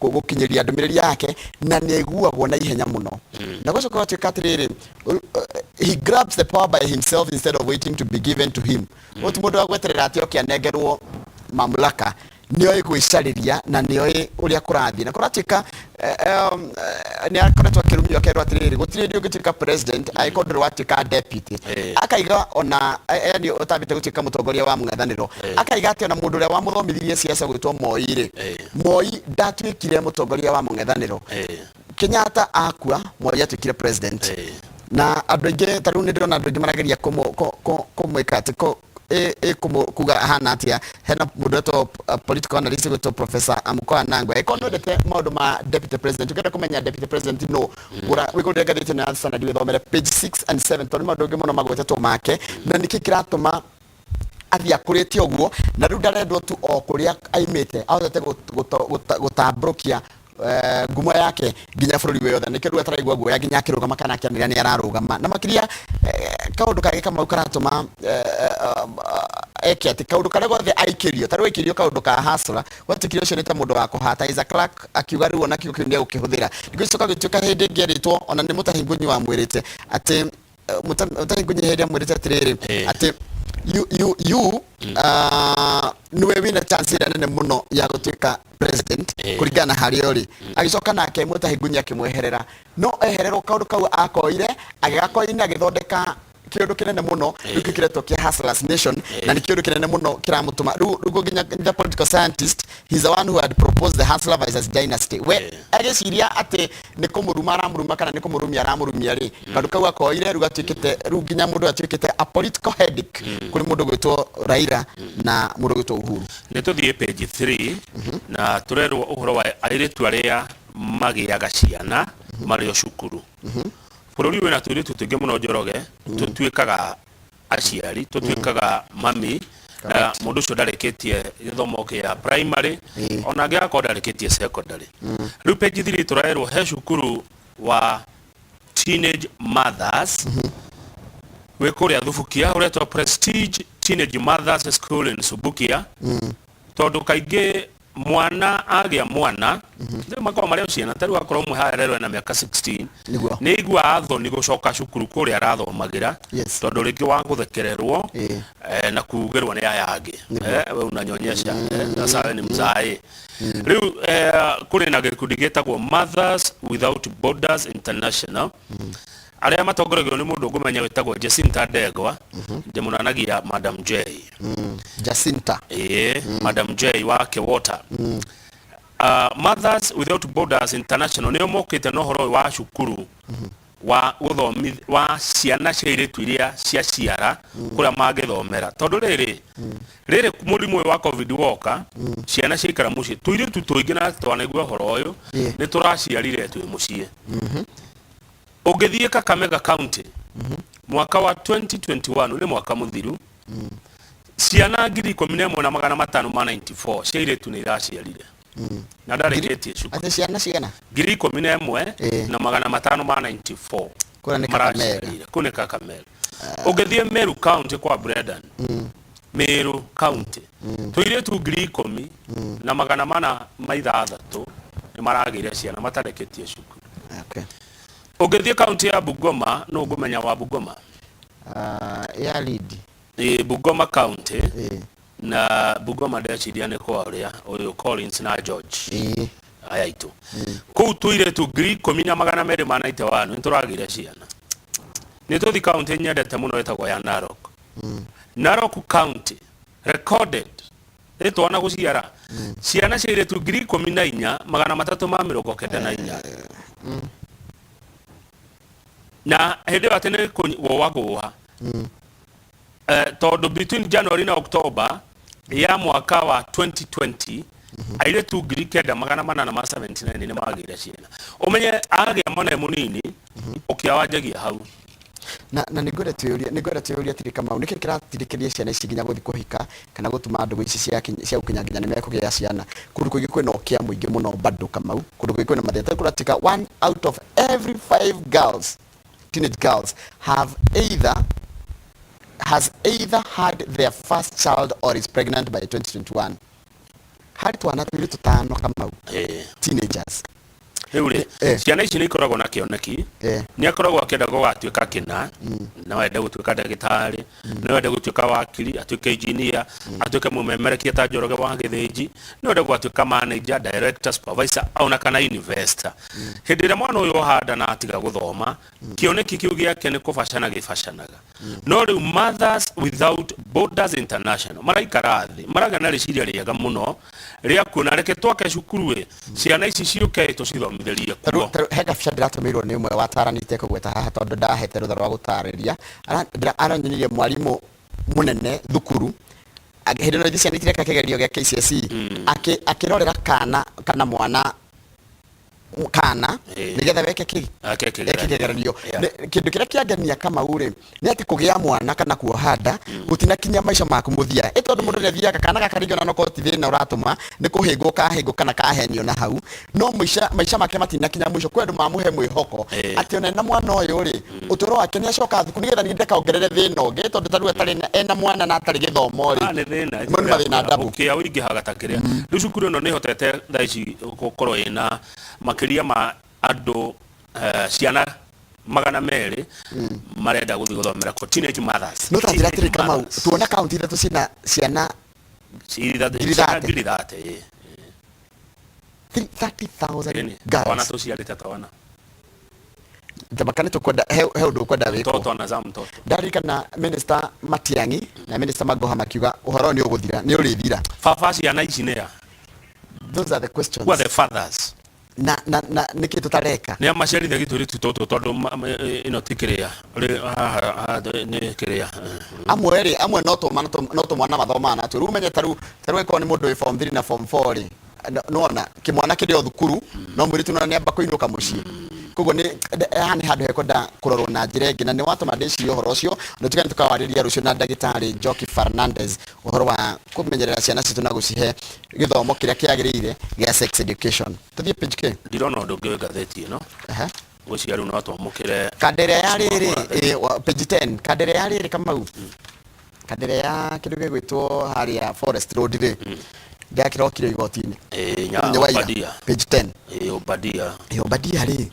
gũkinyĩria ndũmĩrĩri yake, na nĩ aiguagwo na ihenya mũno. Na gũcoka gũgatuĩka atĩrĩrĩ, he grabs the power by himself instead of waiting to be given to him. Ũyũ ti mũndũ wa gweterera atĩ oke anengerwo mamlaka, nĩoĩ gwĩcarĩria na nĩoĩ ũrĩa kũrathiĩ. Na kũratuĩka nĩ akoretwo akĩrumio, akerwo atĩrĩrĩ, gũtirĩ hĩndĩ ũngĩtuĩka president angĩkorwo ndũrĩ watuĩka deputy. Akaiga ona yani ũtambĩte gũtuĩka mũtongoria wa mũng'ethanĩro. Akaiga atĩ ona mũndũ ũrĩa wamũthomithirie siasa gwĩtwo Moi rĩ, Moi ndatuĩkire mũtongoria wa mũng'ethanĩro. Kenyatta akua, Moi atuĩkire president. Na andũ aingĩ ta rĩu nĩ ndĩrona andũ aingĩ marageria kũmwĩka atĩ kuga ahana atia. Hena mũndũ wetwo political analyst gwĩtwo Professor Amuko Anangwe. Ĩkorwo nĩ wendete maũndũ ma deputy president, ũngĩenda kũmenya deputy president no gũra, wĩgũrĩre ngathĩti ĩno ya Standard, wĩthomere page 6 and 7, tondũ nĩ maũndũ maingĩ mũno magwetetwo make na nĩkĩ kĩratũma athiĩ akũrĩte ũguo, na rĩu ndarendwo tu o kũrĩa aimĩte, ahotete gũtambũrũkia ngumo yake nginya bũrũri wĩ yothe. Nĩkĩo rĩu ataraigua guoya nginya akĩrũgama kana akĩanĩrĩra nĩ ararũgama. Na makĩria kaũndũ kangĩ Kamau karatũma eke atĩ kaũndũ karĩa gothe aikĩrio, ta rĩu aikĩrio kaũndũ ka hasla, gwatuĩkire ũcio nĩ ta mũndũ wa kũhata, is a clerk, akiuga rĩu ona kiugo kĩu nĩ egũkĩhũthĩra. Gĩgĩcoka gĩtuĩka hĩndĩ ĩngĩ erĩtwo ona nĩ Mũtahi Ngunyi wamwĩrĩte atĩ Mũtahi Ngunyi hĩndĩ amwĩrĩte atĩrĩrĩ, atĩ you nĩwe wĩna chance ĩrĩa nene mũno ya gũtuĩka president kũringana na harĩa ũrĩ. Agĩcoka nake Mũtahi Ngunyi akĩmweherera, no ehererwo kaũndũ kau akoire agĩgakoina agĩthondeka kĩũndũ kĩnene mũno rĩu kĩu kĩretwo kĩa Hustlers Nation, na nĩ kĩũndũ kĩnene mũno kĩramũtũma rĩu nginya the political scientist, he's the one who had proposed the Hustler versus dynasty. We agĩciria atĩ nĩ kũmũruma aramũruma kana nĩ kũmũrumia aramũrumia rĩ, kaũndũ kau akoire rĩu gatuĩkĩte rĩu nginya mũndũ atuĩkĩte a political headache kũrĩ mũndũ gwĩtwo Raila na mũndũ gwĩtwo Uhuru. Nĩ tũthiĩ page 3 na tũrerwo ũhoro wa airĩtu arĩa magĩaga ciana marĩ o cukuru. Bũrũri wĩna tũirĩtu tũingĩ mũno, Njoroge, tũtuĩkaga aciari, tũtuĩkaga mami, na mũndũ ũcio ndarĩkĩtie gĩthomo kĩa primary, ona angĩ agakorwo ndarĩkĩtie secondary. Rĩu page 3 tũrerwo he cukuru wa teenage mothers wĩ kũrĩa Thubukia, ũretwo Prestige Teenage Mothers School in Subukia, tondũ kaingĩ mwana agĩa mwana rĩu makorwo marĩ o ciana. Ta rĩu akorwo ũmwe haha arerwo ena mĩaka 16, nĩ aiguaga thoni gũcoka cukuru kũrĩa arathomagĩra, tondũ rĩngĩ wa gũthekererwo na kugĩrwo nĩ aya angĩ, we unanyonyesha, sasa we ni mzae. Rĩu kũrĩ na gĩkundi gĩtagwo Mothers Without Borders International, arĩa matongoragio nĩ mũndũ ngũmenya wĩtagwo Jacinta Ndegwa, ndĩmũnanagia Madam J. Jacinta. Ĩĩ, Madam J wa Kewota. Mothers Without Borders International nĩo mokĩte na ũhoro ũyũ wa cukuru wa gũthomi wa ciana cia airĩtu iria cia ciara kũrĩa mangĩthomera, tondũ rĩrĩ rĩrĩ mũrimũ ũyũ wa COVID woka, ciana ciaikara mũciĩ, tũirĩtu tũingĩ na twanaigua ũhoro ũyũ, nĩ tũraciarire twĩ mũciĩ. Ũngĩthiĩ Kakamega County mwaka wa 2021, nĩ mwaka mũthiru, ciana 11,594 cia airĩtu nĩ iraciarire na ndarĩkĩtie cukuru. Atĩ ciana cigana? 11,594. Kũrĩa nĩ Kakamega. Maraciarire kũu nĩ Kakamega. Ũngĩthiĩ Meru County kwa Brendan, Meru County, tũirĩtu 10,406 nĩ maragĩire ciana matarĩkĩtie cukuru. Ũngĩthiĩ kaunti ya Bungoma, nũ ũngũmenya wa Bungoma? Ya lead. Ĩ, Bungoma County. Na Bungoma ndeciria nĩ kwa ũrĩa ũyũ Collins na George. Aya aitũ kũu tũirĩtu 10,291 nĩ tũragĩire ciana. Nĩ tũthi kaunti nyendete mũno ĩtagwo ya Narok. Narok County recorded nĩ twana gũciara ciana cia airĩtu 14,394. Na hĩndĩ ĩyo atĩ nĩ kũgũa gũa, tondũ between January na October ya mwaka wa 2020 airĩtu 9,879 nĩ magĩire ciana. Ũmenye agĩa mwana e mũnini, ũkĩa wanjagia hau. Na nĩngwenda twĩyũrie, nĩngwenda twĩyũrie atĩrĩ, Kamau, nĩkĩ kĩratindĩkĩrĩria ciana ici nginya gũthiĩ kũhika kana gũtuma ndũgũ ici cia gũkinya nginya nĩ mekũgĩa ciana? Kũndũ kũingĩ kwĩna ũkĩa mũingĩ mũno bado, Kamau. Kũndũ kũingĩ kwĩna mathĩna. Tarĩu kũratuĩka one out of every five girls, teenage girls, have either has either had their first child or is pregnant by 2021. Harĩ twana twĩrĩ tũtano, Kamau, teenagers. Rĩu rĩ, ciana ici nĩ ikoragwo na kĩoneki. Nĩ akoragwo akĩenda gũgatuĩka kĩna, no ende gũtuĩka ndagĩtarĩ, no ende gũtuĩka wakiri, atuĩke engineer, atuĩke mũmemerekia ta Njoroge wa Gĩthĩnji, no ende gũgatuĩka manager, director, supervisor, ona kana investor. Hĩndĩ ĩrĩa mwana ũyũ ohanda na atiga gũthoma, kĩoneki kĩu gĩake nĩ kũbacana gĩbacanaga. No rĩu Mothers Without Borders International maraikara thĩ, maragĩa na rĩciria rĩega mũno rĩa kuona reke twake cukuru ĩ ciana ici ciũke tũcithomithĩrie kuo. He kabica ndĩratũmĩirwo nĩ ũmwe wataarani itekũgweta haha tondũ ndahete rũtha rwa gũtarĩria. Aranyonirie mwarimũ mũnene thukuru hĩndĩ ĩno ciana itireka kĩgerio gĩa KCSE, akĩrorera kana kana mwana kana nigetha weke ki Ake eke kĩgeranio. Kĩgeranio. Kĩndũ kĩrĩa kĩangenia, Kamau rĩ, nĩ atĩ kũgĩa mwana kana kuoha nda gũtinakinyia maica maku mũthia, ĩ tondũ mũndũ nĩ athiaga kana gaka rĩngĩ ona no korwo ti thĩna ũratũma, nĩ kũhĩngwo kahĩngwo kana kahenio na hau, no maica make matinakinya mũico. Kwĩ andũ mamũhe mwĩhoko atĩ ona ena mwana ũyũ rĩ, ũtũro wake nĩ acoka thukuru nĩgetha ningĩ ndakaongerere thĩna ũngĩ, tondũ ta rĩu atarĩ ena mwana na atarĩ gĩthomo rĩ, Ah, nĩ thĩna. Mau nĩ mathĩna ndabu. Ũkĩa ũingĩhaga ta kĩrĩa rĩu cukuru ĩno nĩ ĩhotete thaa ici gũkorwo ĩna makĩria ma andũ, ciana 200 marenda gũthiĩ gũthomera kuo, teenage mothers. No ta njĩra atĩrĩ, Teenage Kamau, mothers. tuona kaunti ithatũ ciĩna ciana ngiri ciana 30. 30,000, ĩ. 30,000 Ĩni, twana girls. tũciarĩte twana. Tabaka nĩ tũkwenda he ũndũ ũkwenda wĩkwo. Mtoto anazaa mtoto. Ndarikana Minister Matiang'i na Minister Magoha makiuga ũhoro ũyũ nĩ ũgũthira, nĩ ũrĩthira. Baba ciana ici nĩa? Those are the questions. Who are the fathers? Na nĩkĩ tũtareka? Nĩ amaciarithagia tũirĩtu tũtũ tondũ ĩno ti kĩrĩa. Haha haha nĩ kĩrĩa. Amwe rĩ, amwe no tũmwana mathomaga natuo. Rĩu ũmenye tarĩu angĩkorwo nĩ mũndũ wĩ form 3 na form 4 rĩ, nĩwona kĩmwana kĩrĩ o thukuru, no mũirĩtu nĩwona nĩamba kũinũka mũciĩ. Koguo nĩ haha nĩ handũ hekwenda kũrorwo na njĩra ĩngĩ, na nĩ watũma ndĩcirie ũhoro ũcio na tuge nĩ tũkawarĩria rũciũ na ndagĩtarĩ Njoki Fernandez ũhoro wa kũmenyerera ciana citũ na gũcihe gĩthomo kĩrĩa kĩagĩrĩire gĩa sex education. Tũthiĩ page K. Ndirona ũndũ ũngĩ wĩ ngathĩti ĩno. Ngwĩciria rĩu no twamũkĩre Kanda ĩrĩa ya rĩrĩ, page 10, kanda ĩrĩa ya rĩrĩ, Kamau, kanda ĩrĩa ya kĩndũ gĩgwĩtwo harĩa Forest Road rĩ, ndĩrakĩrokire igoti-inĩ. Nya Mũthenya wa ira. Obadia. Page 10. Obadia. Obadia rĩ,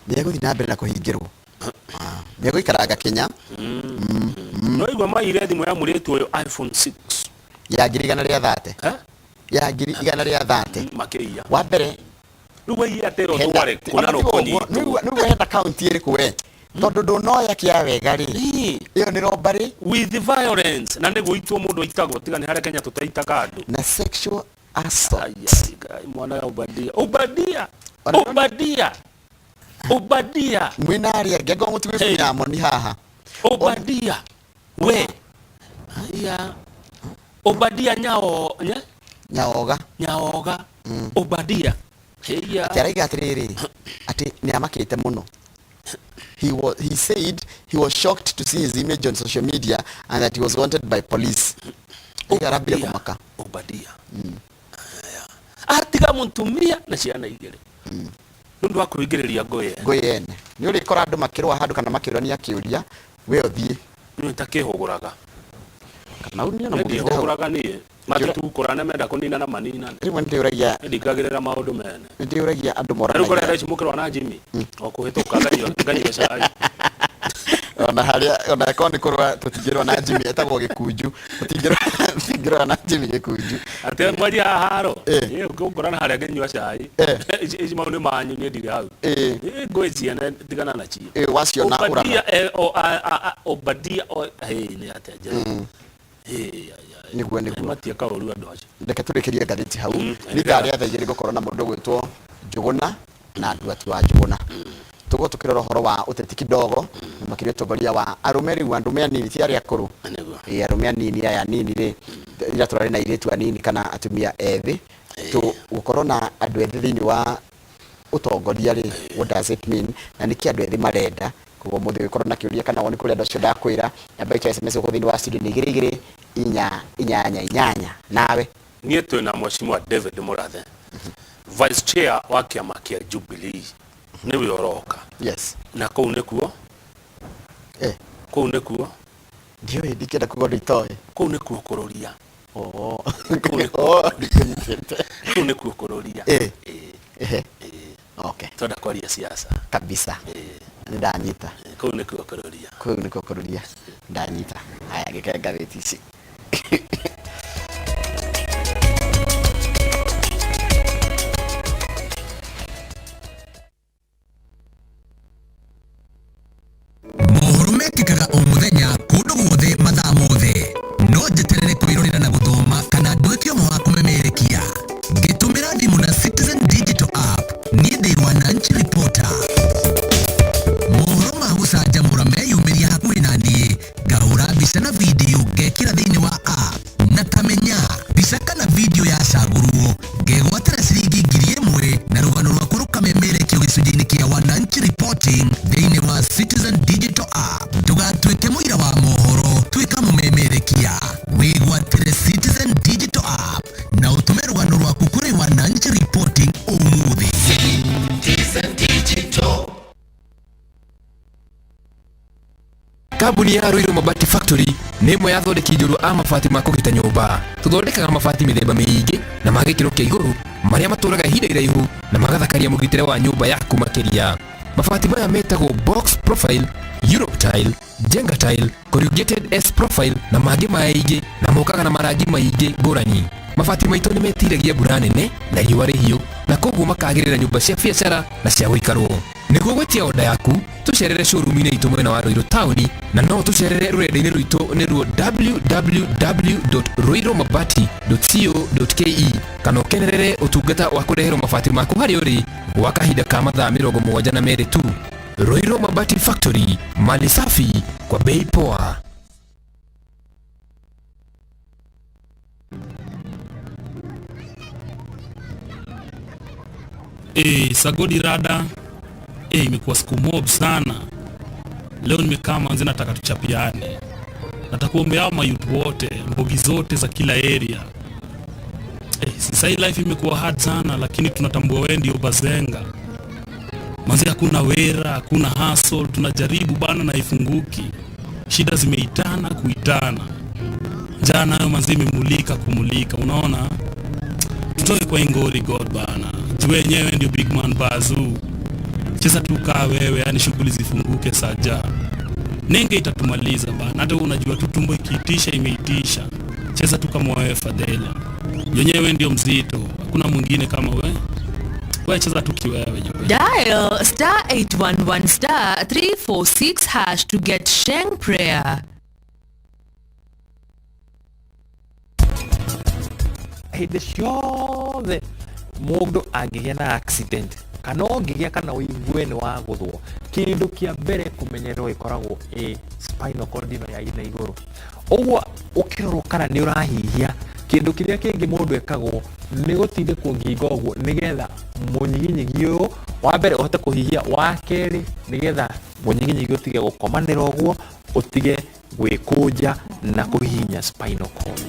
nĩ egũthiĩ na mbere na kũhingĩrwo. Ah, nĩ egũikaranga Kenya. No igua maire thimũ ya mũirĩtu ũyũ iPhone 6 ya 130,000. Eh? Ya 130,000. Makĩiya. Wa mbere Rĩu waiya atĩrĩ hena ũtware kũna ona na tiga ũguo, ũkũnyitwo. Nĩguo hena kaunti ĩrĩkũ we, tondũ ndũnoya kĩa wega rĩ, ĩyo nĩ robbery with violence, na nĩ gũitwo mũndũ aitagwo, tiga nĩ harĩa Kenya tũtaitaga andũ. Na sexual assault. Ai, ai, Ngai, mwana ya Obadia, Obadia, Obadia, Obadia. Mwĩna arĩa angĩ angĩkorwo mũtigwĩbunya moni haha. Obadia we, aya Obadia nyao Nyaoga. Nyaoga Obadia. Heya. Atĩ araiga atĩrĩrĩ, atĩ nĩ amakĩte mũno. He said he was shocked to see his image on social media and that he was wanted by police. Aiga arambire kũmaka. Obadia atiga mũtumia na ciana igĩrĩ nĩ ũndũ wa kwĩingĩrĩria ngũĩ. Ngũĩ ene nĩ ũrĩkora andũ makĩrũa handũ kana makĩũrania kĩũria, we ũthiĩ. Nĩ takĩhũgũraga. Kamau nĩ ona Ndihũgũraga niĩ. Matitukũrane menda kũninana maninane. Rĩmwe nĩndĩũragia. Ndingagĩrĩra maũndũ mene. Nĩndĩũragia andũ Rĩu moranagia. kũrĩa thaa ici mũkĩrwa na Jimmy. O kũhĩtũka nganyua cai. Ona harĩa ona akorwo nĩ kũrũa tũtingĩrũa na Jimmy etagwo gĩkunju. Tũtingĩrũa na Jimmy gĩkunju. Atĩ mwaria haro. Ĩ ũngĩngora na harĩa ngĩnyua cai. Ici mau nĩ manyu niĩ ndirĩ hau. Ĩ ngũĩ ciene tigana nacio. Ĩ waciona ũraga. Obadia o nĩ atĩa njĩra. Nĩguo nĩguo. Matia kaũru andũ acio. Reke tũrĩkĩrie ngathĩti hau. Nĩ ithaa rĩa thaa igĩrĩ ngũkorwo na mũndũ ũgwĩtwo Njũgũna na Nduati wa Njũgũna. Tũgũkorwo tũkĩrora ũhoro wa ũteti kidogo na makĩria ũtongoria wa arũme rĩu andũme anini ti arĩa akũrũ. Ĩ arũme anini aya anini rĩ ira tũrarĩ na airĩtu anini kana atumia ethĩ. Gũkorwo na andũ ethĩ thĩinĩ wa ũtongoria rĩ, what does it mean? Na nĩkĩ andũ ethĩ marenda? Koguo mũthĩ ũgĩkorwo na kĩũria kana woni kũrĩ andũ acio ndakwĩra, namba itũ ya SMS gũkũ thĩinĩ wa studio nĩ igĩrĩ igĩrĩ inya inyanya inyanya. Nawe? Niĩ twĩna Mheshimiwa David Murathe, Vice Chair wa kĩama kĩa Jubilee, nĩwe ũroka. Yes. Na kũu nĩkuo? Kũu nĩkuo? Ndiũĩ, ndingĩenda kuga ũndũ itoĩ. Kũu nĩkuo kũrũria. Oh. Kũu nĩkuo kũrũria. Okay. Twenda kwaria siasa. Kabisa. Nĩ ndanyita. Kũu nĩkuo kũrũria. Kũu nĩkuo kũrũria. Ndanyita. Haya gĩke ngathĩti ici. Mohoro mekĩkaga o mũthenya kũndũ guothe mathaa mothe. No njeterere kwĩrorera na gũthoma kana nduĩke ũmwe wa kũmemerekia. Ngĩtũmĩra thimũ na Citizen Digital App, niĩ ndĩ Wananchi Reporter. Mohoro ma gũcanjamũra meyumĩria hakuhĩ na niĩ, ngahũra mbica na video ngekĩra thĩinĩ wa app. Na tamenya, mbica kana video yacagũrwo, ngegwatĩra ciringi 1000 na rũgano rwakwa rũkamemerekio gĩcunjĩ-inĩ kĩa Wananchi Reporting thĩinĩ wa Citizen Digital App. Ndũgatuĩke mũira wa mohoro, tuĩka mũmemerekia. Wĩgwatĩre Citizen Digital App na ũtũme rũgano rwaku kũrĩ Wananchi Reporting ũmũthĩ. Citizen Digital. Kambuni ya Ruiru Mabati Factory nĩ ĩmwe ya athondeki njorua a mabati ma kũgita nyũmba. Tũthondekaga mabati mĩthemba mĩingĩ na ma gĩkĩro kĩa igũrũ marĩa matũraga ihinda iraihu na magathakaria mũgitĩre wa nyũmba yaku makĩria. Mabati maya metagwo box profile, Europe tile, Jenga tile, corrugated S profile na mangĩ maingĩ na mokaga na marangi maingĩ ngũrani. Mabati maitũ nĩ metiragia mbura nene na riũa rĩhiũ na koguo makagĩrĩra nyũmba cia biacara na cia gũikarwo. Nĩguo gwĩtia oda yaku, tũcerere showroom-inĩ itũ mwena wa Ruiru taũni na no tũcerere rũrenda-inĩ rwitũ nĩruo www.ruirumabati.co.ke kana ũkenerere ũtungata wa kũreherwo mabati maku harĩa ũrĩ gwa kahinda ka mathaa 72 tu. Ruiru Mabati Factory, mali safi kwa bei poa. Sagodi rada. Imekuwa siku mob sana. Leo nimekaa manze, nataka tuchapiane. Nataka kuombea hao mayouth wote, mbogi zote za kila area. Sasa hii life imekuwa hard sana, lakini tunatambua wewe ndio bazenga. Manze hakuna wera, hakuna hustle, tunajaribu bana na ifunguki. Shida zimeitana kuitana. Njaa nayo manze imemulika kumulika, unaona? Tutoe kwa ingori God bana. Juu wenyewe ndio big man bazoo. Cheza tu kaa wewe, yani shughuli zifunguke saja. Nenge itatumaliza bana. Hata wewe unajua tu tumbo ikiitisha imeitisha. Cheza tu kama wewe Fadhela. Yenyewe ndio mzito, hakuna mwingine kama wewe. Wewe cheza tu kiwewe jo. Dial star 811 star 346 hash to get Sheng prayer. Hĩndĩ ciothe mũndũ angĩgĩa na accident kana ũngĩgĩa kana ũigue nĩ wagũthwo, kĩndũ kĩa mbere kũmenyererwo ĩkoragwo ĩ spinal cord ĩno ya na igũrũ. Ũguo ũkĩrorwo kana nĩ ũrahihia, kĩndũ kĩrĩa kĩngĩ mũndũ ekagwo nĩ gũtindĩkwo ngingo ũguo nĩgetha mũnyiginyigi ũyũ wa mbere ũhote kũhihia, wa kerĩ nĩgetha mũnyiginyigi ũtige gũkomanĩra ũguo, ũtige gwĩkũnja na kũhihinya spinal cord.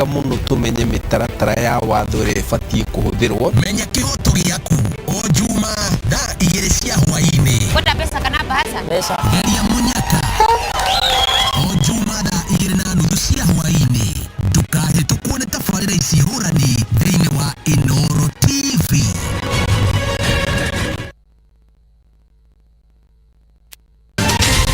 Mũno tũmenye mĩtaratara ya watho ĩrĩa ĩbatiĩ kũhũthĩrwo. Menya kĩhoto gĩaku o Juma thaa 2 cia hwaĩ-inĩ. Kwenda mbeca kana bahasha? Mbeca. Geria mũnyaka o Juma thaa 2:30 cia hwaĩ-inĩ. Ndũkahĩtũkwo nĩ tabarĩra ici hũrani thĩinĩ wa Inooro TV.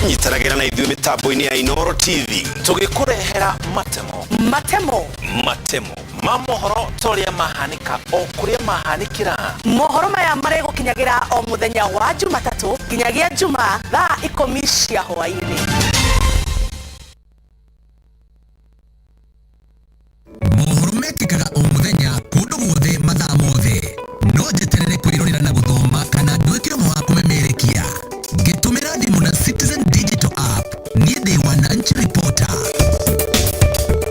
Nyitanagĩra na ithuĩ mĩtambo-inĩ ya Inooro TV tũgĩkũrehera matemo Matemo. Matemo ma mohoro ta ũrĩa mahanĩka o kũrĩa mahanĩkĩra. Mohoro maya marĩgũkinyagĩra o mũthenya wa Jumatatũ nginyagia Juma thaa 10 cia hwaĩ-inĩ. Mohoro mekĩkaga o mũthenya kũndũ guothe mathaa mothe. No njeterere kwĩrorera na gũthoma kana nduĩke ũmwe wa kũmemerekia ngĩtũmĩra thimũ na Citizen Digital App. Niĩ ndĩ Wananchi Reporter.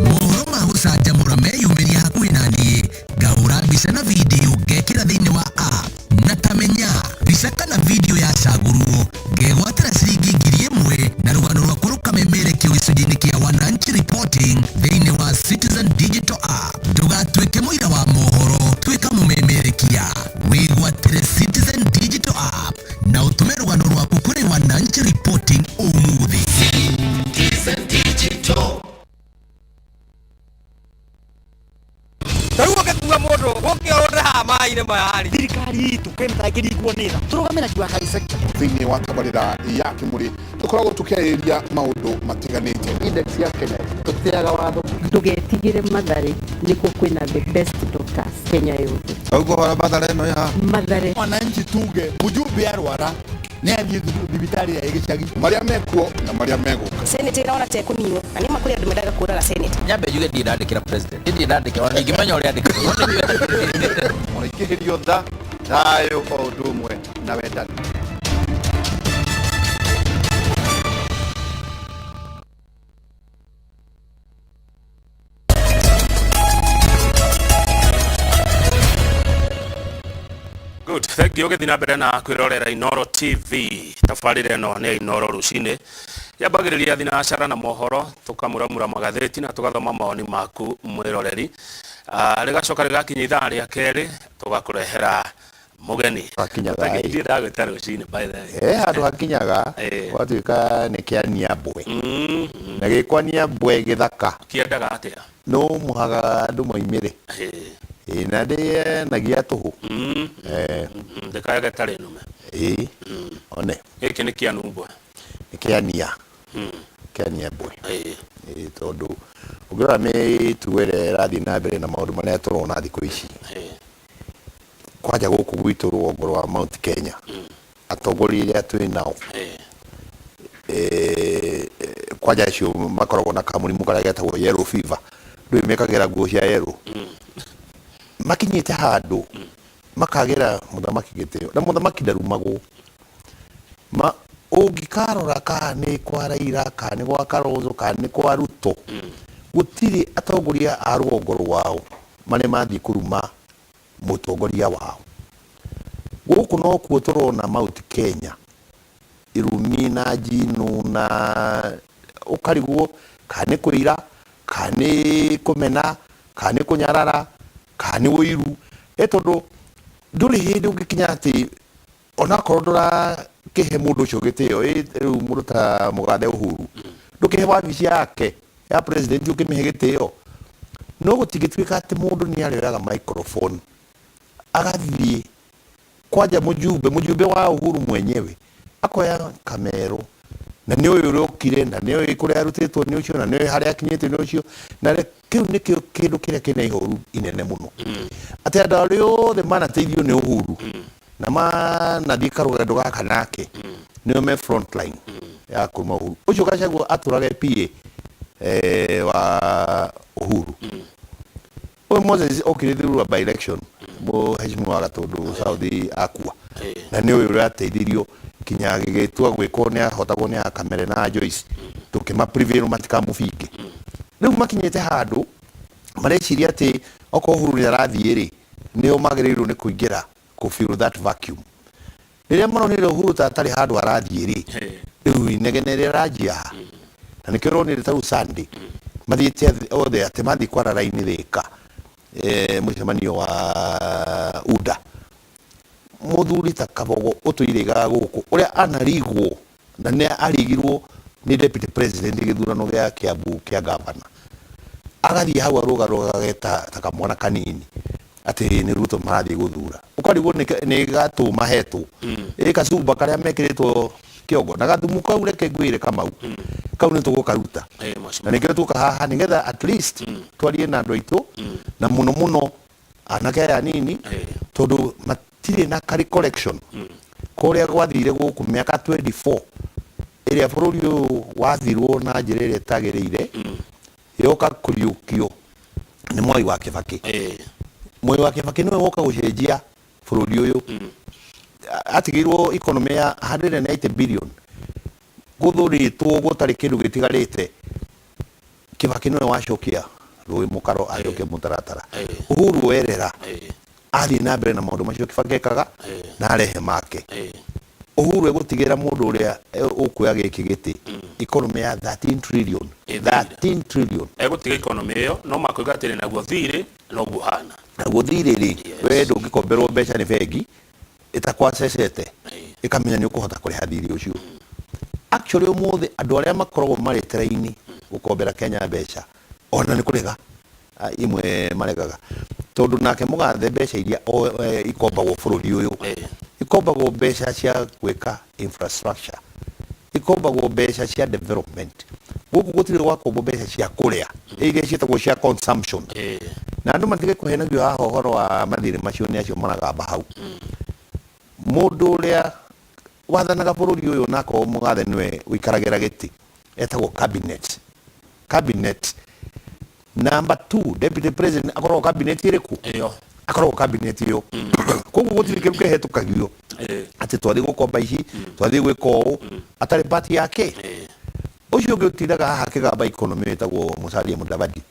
Mohoro ma gũcanjamũra meyumĩria hakuhĩ na niĩ, ngahũra mbica na video ngekĩra thĩinĩ wa app, na tamenya mbica kana video yacagũrwo ngegwatĩra ciringi 1000 na rũgano rwakwa rũkamemerekio gĩcunjĩ-inĩ kĩa Wananchi Reporting thĩinĩ wa Citizen Digital App. Ndũgatuĩke mũira wa mohoro, tuĩka mũmemerekia. Wĩgwatĩre Citizen Digital App na ũtũme rũgano rwaku kũrĩ Wananchi Reporting ũmũthĩ. Citizen Digital. Tarĩu ũngĩkua mũndũ ũngĩorũre haha maĩ-inĩ maya rĩ. Thirikari itũ kĩmĩtangĩringwo nĩ tha tũrũgame na jua kali sector. Thĩinĩ wa tabarĩra ya Kĩmũrĩ tũkoragwo tũkĩarĩrĩria maũndũ matiganĩte. Index ya Kenya tũtĩaga watho. Ndũgetigĩre Mathare, nĩkuo kwĩna the best doctors Kenya yothe. Ũguo hora Mathare ĩno ĩ haha. Mathare. Wananchi tuge mjumbe arwara nĩ athiĩ thibitarĩ ya gĩcagi. Marĩa mekuo na marĩa megũka. Senate ĩrona ta ĩkũninwo na nĩma kũrĩ andũ mendaga kũraga Senate. Nyambe njuge ndirĩ ndandĩkĩra president, ndirĩ ndandĩkĩra ona ndingĩmenya ũrĩa andĩkĩra. Mũraingĩhĩrio tha, thayũ o ũndũ ũmwe na wendani. Good. Thank you ũgĩthiĩ na mbere na kwĩrorera Inooro TV. Tabarĩra ĩno nĩ ya Inooro rũcinĩ. Yambagĩrĩria thinacara na mohoro, tũkamuramura magathĩti na tũgathoma mawoni maku mwĩroreri. Rĩgacoka rĩgakinya ithaa rĩa kerĩ tũgakũrehera mũgeni. Hakinyaga ĩ. Ndirĩ ndagwĩta rũcinĩ by the way. Handũ hakinyaga gwatuĩka nĩ kĩania mbwe na gĩkwania mbwe gĩthaka. Kĩendaga atĩa? No mũhaka andũ moimĩre. Na ndĩenagia tũhũ. Ndĩkayaga ĩtarĩ nũme. Ĩ one. Gĩkĩ nĩ kĩanu mbwe. Nĩ kĩania. Kĩania mbwe. Ĩ tondũ ũngĩrora mĩtugo ĩrĩa ĩrathiĩ na mbere na maũndũ marĩa tũrona thikũ ici. Kwanja gũkũ gwitũ rũgongo rwa Mount Kenya. Atongoria arĩa twĩ nao. Kwanja acio makoragwo na kamũrimũ karĩa getagwo yellow fever. Ndũĩ mekagĩra nguo cia yellow. Makinyĩte handũ makagĩra mũthamaki gĩtĩo na mũthamaki ndarumagwo. Ma ũngĩkarora kana nĩ kwa Raila kana nĩ gwa Kalonzo kana nĩ kwa Ruto, gũtirĩ atongoria a rũgongo rwao marĩa mathiĩ kũruma mũtongoria wao. Gũkũ nokuo tũrona Mount Kenya irumi na njino na ũkarigwo kana nĩ kũira kana nĩ kũmena kana nĩ kũnyarara kana nĩ ũiru. Tondũ ndũrĩ hĩndĩ ũngĩkinya atĩ onakorwo ndũrakĩhe mũndũ ũcio gĩtĩo, rĩu mũndũ ta mũgathe Uhuru ndũkĩhe wabici yake ya president ũkĩmĩhe gĩtĩo, no gũtingĩtuĩka atĩ mũndũ nĩ arĩoyaga microphone agathiĩ kwanja mũjumbe wa Uhuru mwenyewe akoya kamero na nĩ ũyũ ũrĩa ũkire na nĩ ũyũ kũrĩa arutĩtwo nĩ ũcio na nĩ ũyũ harĩa akinyĩte nĩ ũcio na kĩu nĩkĩo kĩndũ kĩrĩa kĩna ihoru inene mũno. Atĩ andũ arĩa othe manateithio nĩ Uhuru na manathiĩ karũgendo gaka nake nĩo me front line ya kũruma Uhuru. Ũcio Gachagua atũraga PA wa Uhuru. Ũyũ Moses okire through a by election mũheshimiwa Gatũndũ South akua na nĩ ũyũ ũrĩa ateithirio kinya agĩgĩtua gwĩkwo nĩ ahotagwo nĩ Akamere na Joyce tũkĩma prevail matikamũbinge. Rĩu makinyĩte handũ mareciria atĩ okorwo Uhuru nĩ arathiĩ rĩ nĩo magĩrĩirwo nĩ kũingĩra kũ fill that vacuum. Rĩrĩa maronire Uhuru ta atarĩ handũ arathiĩ rĩ rĩu inegene rĩranjia haha. Na nĩkĩo ũronire ta rĩu Sunday Mathiĩte othe atĩ mathiĩ kwara raini Thĩka mũcemanio wa UDA. Mũthuri ta Kabogo ũtũire igaga gũkũ ũrĩa anarigwo na nĩ arigirwo nĩ deputy president gĩthurano gĩa Kiambu kĩa gavana, agathiĩ hau arũgarũgage ta kamwana kanini atĩ nĩ Ruto marathiĩ gũthura, ũkarigwo nĩ gatũ mahetwo ĩ kacumba karĩa mekĩrĩtwo kĩongo na gathumu kau. Reke ngwĩre Kamau, kau nĩ tũgũkaruta na nĩkĩo tuoka haha nĩgetha at least twarie na andũ aitũ na mũno mũno anake aya anini, tondũ matirĩ na ka recollection kũrĩa gwathire gũkũ mĩaka 24 ĩrĩa bũrũri ũyũ wathirwo na njĩra ĩrĩa ĩtagĩrĩire, yoka kũriũkio nĩ Mwai wa Kĩbakĩ. Mwai wa Kĩbakĩ nĩwe woka gũcenjia bũrũri ũyũ. Atigĩirwo economy ya 180 billion gũthũrĩtwo gũtarĩ kĩndũ gĩtigarĩte. Kĩbakĩ nĩwe wacokia rũĩ mũkaro, acokia mũtaratara. Uhuru werera athiĩ na mbere na maũndũ macio Kĩbakĩ ekaga na arehe make. Uhuru egũtigĩra mũndũ ũrĩa ũkuoya gĩkĩ gĩtĩ economy ya 13 trillion, 13 trillion. Egũtiga economy ĩyo no makoiga atĩrĩ naguo thirĩ noguo hana. Naguo thirĩ rĩ, we ndũngĩkomberwo mbeca nĩ bengi ĩtakwacecete ĩkamenya nĩ ũkũhota kũrĩha thirĩ ũcio. Actually ũmũthĩ andũ arĩa makoragwo marĩte raini gũkombera Kenya mbeca ona nĩ kũrega imwe maregaga, tondũ nake mũgathe mbeca iria ikombagwo bũrũri ũyũ ikombagwo mbeca cia gwĩka infrastructure, ikombagwo mbeca cia development. Gũkũ gũtirĩ gwakombwo mbeca cia kũrĩa iria ciĩtagwo cia consumption. Na andũ matige kũhenagio haha ũhoro wa mathirĩ macio nĩ acio maragamba hau. Mũndũ ũrĩa wathanaga bũrũri ũyũ, na akorwo mũgathe nĩwe ũikaragĩra gĩtĩ, etagwo cabinet. Number two, deputy president akoragwo cabinet ĩrĩkũ? Ĩyo. Akoragwo cabinet ĩyo. Koguo gũtirĩ kĩndũ kĩhetũkagio atĩ twathiĩ gũkomba ici, twathiĩ gwĩka ũũ atarĩ part yake. Ũcio ũngĩ ũtindaga haha akĩgamba economy wĩtagwo Musalia Mudavadi,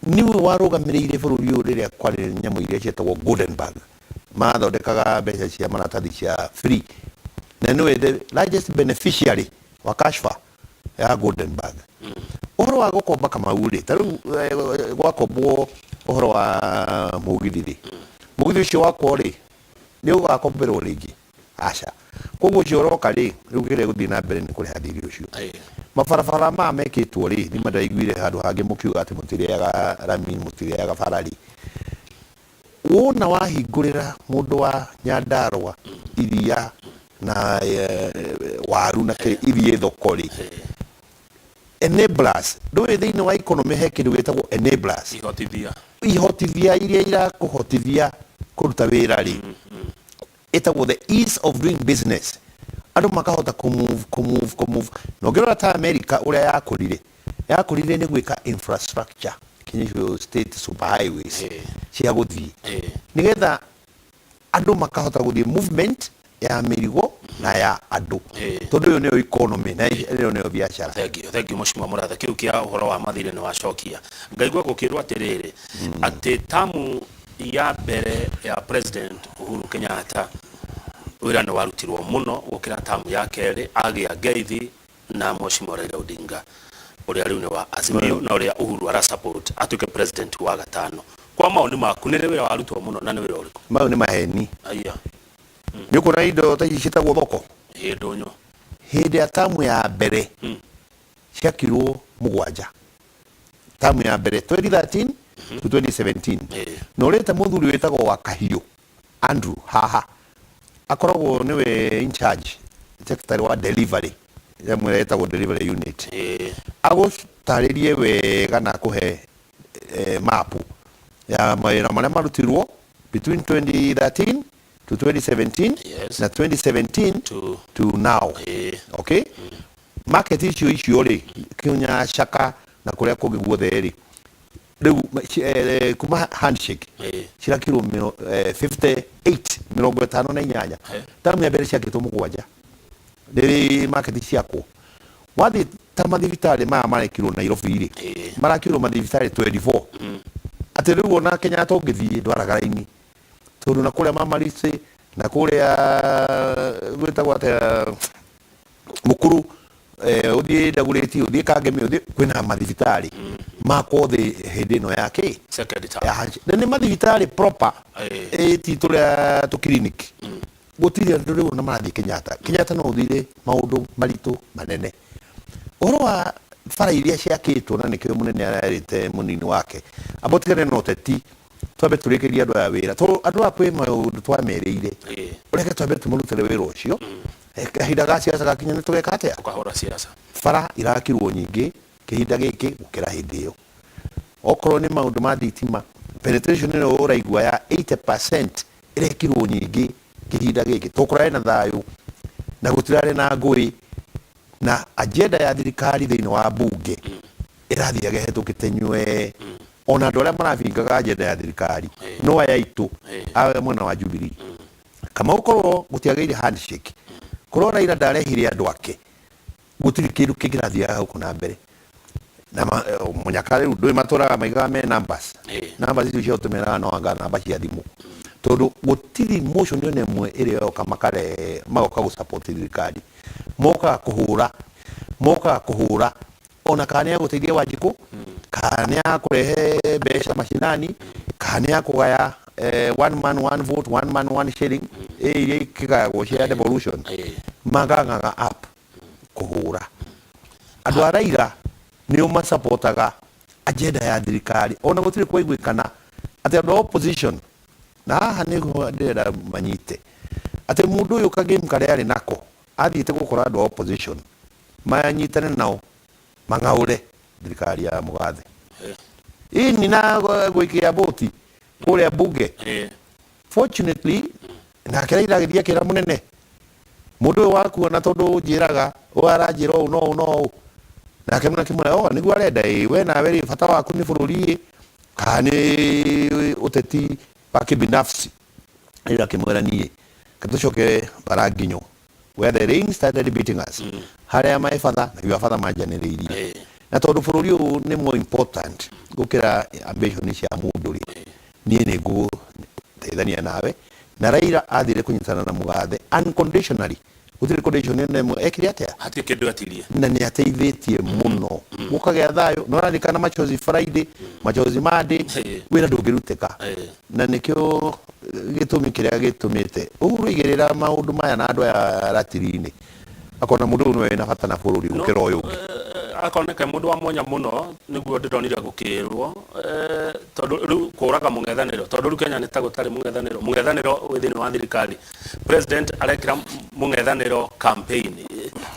nĩwe warũgamĩrĩire bũrũri ũyũ rĩrĩa kwarĩ nyamũ iria cietagwo Goldenberg, mathondekaga mbeca cia maratathi cia free, na nĩwe the largest beneficiary wa kashfa ya Goldenberg. Ũhoro wa gũkomba Kamau rĩ, ta rĩu gwakombwo ũhoro wa mũgithi rĩ, mũgithi ũcio wakwo rĩ, nĩ ũgakomberwo rĩngĩ? Aca. Koguo ũcio ũroka rĩ, rĩu kĩrĩa gũthiĩ na mbere nĩ kũrĩha thirĩ ũcio. Mabarabara maya mekĩtwo rĩ, nĩ ndaiguire handũ hangĩ mũkiuga atĩ mũtirĩaga rami, mũtirĩaga bara rĩ. Wona wahingũrĩra mũndũ wa Nyandarũa iria na waru na kĩ ithiĩ thoko rĩ, enablers, ndũĩ thĩinĩ wa economy he kĩndũ gĩtagwo enablers. Ihotithia. Ihotithia iria irakũhotithia kũruta wĩra rĩ, ĩtagwo the ease of doing business. Andũ makahota kũ move, kũ move, kũ move. Na ũngĩrora ta America ũrĩa yakũrire, yakũrire nĩ gwĩka infrastructure, kinya icio state super highways cia gũthiĩ, nĩgetha andũ makahota gũthiĩ, movement ya mĩrigo na ya andũ, tondũ ĩyo nĩyo economy na ĩyo nĩyo biacara. Thank you, thank you, Mheshimiwa Mũrathe. Kĩu kĩa ũhoro wa mathirĩ nĩ wacokia. Ngaigua gũkĩrwo atĩrĩrĩ, atĩ tamu ya mbere ya President Uhuru Kenyatta wĩra nĩ warutirwo mũno gũkĩra tamu ya kerĩ agĩa ngeithi na Mheshimiwa Raila Odinga ũrĩa rĩu nĩ wa Azimio na ũrĩa Uhuru ara support atuĩke president wa gatano. Kwa maoni maku, nĩ rĩ wĩra warutwo mũno na nĩ wĩra ũrĩkũ? Mayo nĩ maheni. Aya. Nĩ ũkuona indo ta ici ciĩtagwo thoko. Ĩ, ndũnyũ. Hĩndĩ ya tamu ya mbere ciakirwo mũgwanja, tamu ya mbere 2013 to 2017. Na ũrĩte mũthuri wĩtagwo wa Kahiũ Andrew haha akoragwo nĩwe in charge secretary wa delivery, ĩmwe ĩtagwo delivery unit, agũtarĩrie wega na akũhe mapu ya mawĩra marĩa marutirwo between 2013 to 2017 na 2017 to now. Okay, market icio rĩ, kinya Caka na kũrĩa kũngĩ guothe rĩ, rĩu kuma handshake cirakirwo 58, 58. Tamu ya mbere ciakĩtwo mũgwanja. Rĩrĩ market ciakwo, wathiĩ ta mathibitarĩ maya marekirwo Nairobi rĩ, marakirwo mathibitarĩ 24, atĩ rĩu ona Kenyatta ũngĩthiĩ ndwaraga raini, tondũ na kũrĩa Mamarisi na kũrĩa gwĩtagwo atĩa Mukuru, ũthiĩ Dagoretti, ũthiĩ Kangemi, ũthiĩ kwĩna mathibitarĩ. Makwo thĩ hĩndĩ ĩno ya kĩ? Second term. Ya handshake. Na nĩ mathibitarĩ proper, ĩ ti tũrĩa tũ clinic. Gũtirĩ andũ rĩu ona marathiĩ Kenyatta. Kenyatta no ũthire maũndũ maritũ manene. Ũhoro wa bara iria ciakĩtwo, na nĩkĩo mũnene arerĩte mũnini wake amba ũtigane na ũteti, twambe tũrĩkĩrie andũ aya wĩra, tondũ andũ aya kwĩ maũndũ twamerĩire. Ũreke twambe tũmarutĩre wĩra ũcio. Kahinda ga siasa gakinya nĩ tũgeka atĩa? Tũkahũra siasa. Bara irakirwo nyingĩ kĩhinda gĩkĩ gũkĩra hĩndĩ ĩyo. Okorwo nĩ maũndũ ma thitima, penetration ĩno ũraigua ya 80% ĩrekirwo nyingĩ kĩhinda gĩkĩ, tondũ kũrarĩ na thayũ na gũtirarĩ na ngũĩ, na agenda ya thirikari thĩinĩ wa bunge ĩrathiaga ĩhetũkĩte nywee. Ona andũ arĩa marabingaga agenda ya thirikari no aya aitũ a mwena wa Jubilee. Kamau, korwo gũtiagĩire handshake, korwo Raila ndarehire andũ ake, gũtirĩ kĩndũ kĩngĩrathiaga gũkũ na mbere. Na mũnyaka rĩu ndũĩ matũraga maigaga me numbers. Numbers icio ciao tũmeraga no anga namba cia thimũ, tondũ gũtirĩ motion ona ĩmwe ĩrĩa yoka makare magoka gũ support thirikari. Mokaga kũhũra, mokaga kũhũra ona kana nĩ ya gũteithia Wanjikũ, kana nĩ ya kũrehe mbeca macinani, kana nĩ ya kũgaya one man one vote, one man one shilling, ĩ iria ikĩgayagwo cia devolution. Magangaga up kũhũra. Andũ a Raila nĩo masapotaga agenda ya thirikari, ona gũtirĩ kwaiguĩkana atĩ andũ a opposition, na haha nĩho ndĩrenda manyite atĩ mũndũ ũyũ kagame karĩa arĩ nako athiĩte gũkora andũ a opposition manyitane nao mang'aũre thirikari ya Mũgathe ini na gwĩkĩra bũti kũrĩa bunge. Fortunately nake Raila agĩthiĩ akĩra mũnene, mũndũ ũyũ waku ona tondũ njĩraga ũyũ aranjĩra ũũ no ũũ no ũũ, nake mũnene akĩmwĩra, oh, nĩguo arenda, ĩ we nawe rĩ, bata waku nĩ bũrũri ĩ kana nĩ ũteti wa kibinafsi? Raila akĩmwĩra, niĩ tũcoke bara nginyo where the rain started beating us, harĩa my father na your father manjanĩrĩirie, na tondũ bũrũri ũyũ nĩ more important gũkĩra ambition cia mũndũ rĩ, niĩ nĩ ngũteithania nawe. Na Raila athire kũnyitana na Mũgathe unconditionally, gũtirĩ condition ĩno ĩmwe ekire atĩa. Hatirĩ kĩndũ atirie. Na nĩ ateithĩtie mũno gũkagĩa thayũ. Na ũraririkana machozi Friday, machozi Monday, wĩra ndũngĩrutĩka. Na nĩkĩo gĩtũmi kĩrĩa gĩtũmĩte Uhuru aigĩrĩra maũndũ maya na andũ aya ratiri-inĩ, akona mũndũ ũyũ nĩwe wĩna bata na bũrũri gũkĩra ũyũ ũngĩ. Akoneka mũndũ wa mwanya mũno, nĩguo ndĩronire gũkĩrwo, tondũ rĩu kũraga mũng'ethanĩro, tondũ rĩu Kenya nĩ ta gũtarĩ mũng'ethanĩro. Mũng'ethanĩro wĩ thĩinĩ wa thirikari, president arekĩra mũng'ethanĩro campaign,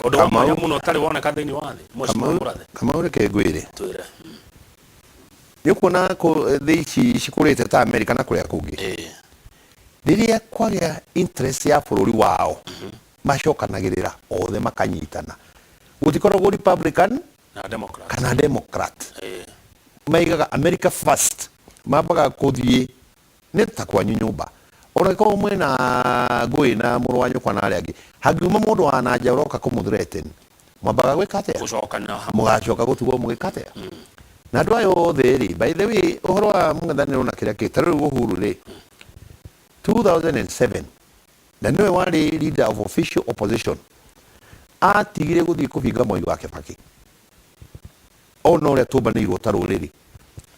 ũndũ wa mwanya mũno ũtarĩ woneka thĩinĩ wa thĩ. Mheshimiwa Mũrathe. Kamau, reke ngwĩre. Twĩre. Nĩ ũkuona thĩ ici cikũrĩte ta Amerika na kũrĩa kũngĩ, rĩrĩa kwagĩa interest ya bũrũri wao, macokanagĩrĩra othe makanyitana. Gũtikoragwo Republican na Democrat. Kana Democrat. Maigaga America first, mambaga kũthiĩ nĩ ta kwanyu nyũmba, ona gĩkorwo mwĩna ngũĩ na mũrũ wa nyũkwa na arĩa angĩ, hangiuma mũndũ wa na nja ũroka kũmũ-threaten, mwambaga gwĩka atĩa? Gũcokana hamwe. Mũgacoka gũtigwo mũgĩka atĩa? Na andũ aya othe rĩ, by the way, ũhoro wa mũng'ethanĩro na kĩrĩa kĩ ta rĩu Uhuru rĩ, 2007 na nĩwe warĩ leader of official opposition, atigire gũthiĩ kũbinga Mwai wa Kĩbakĩ ona ũrĩa tũmbanĩirwo ta rũrĩrĩ,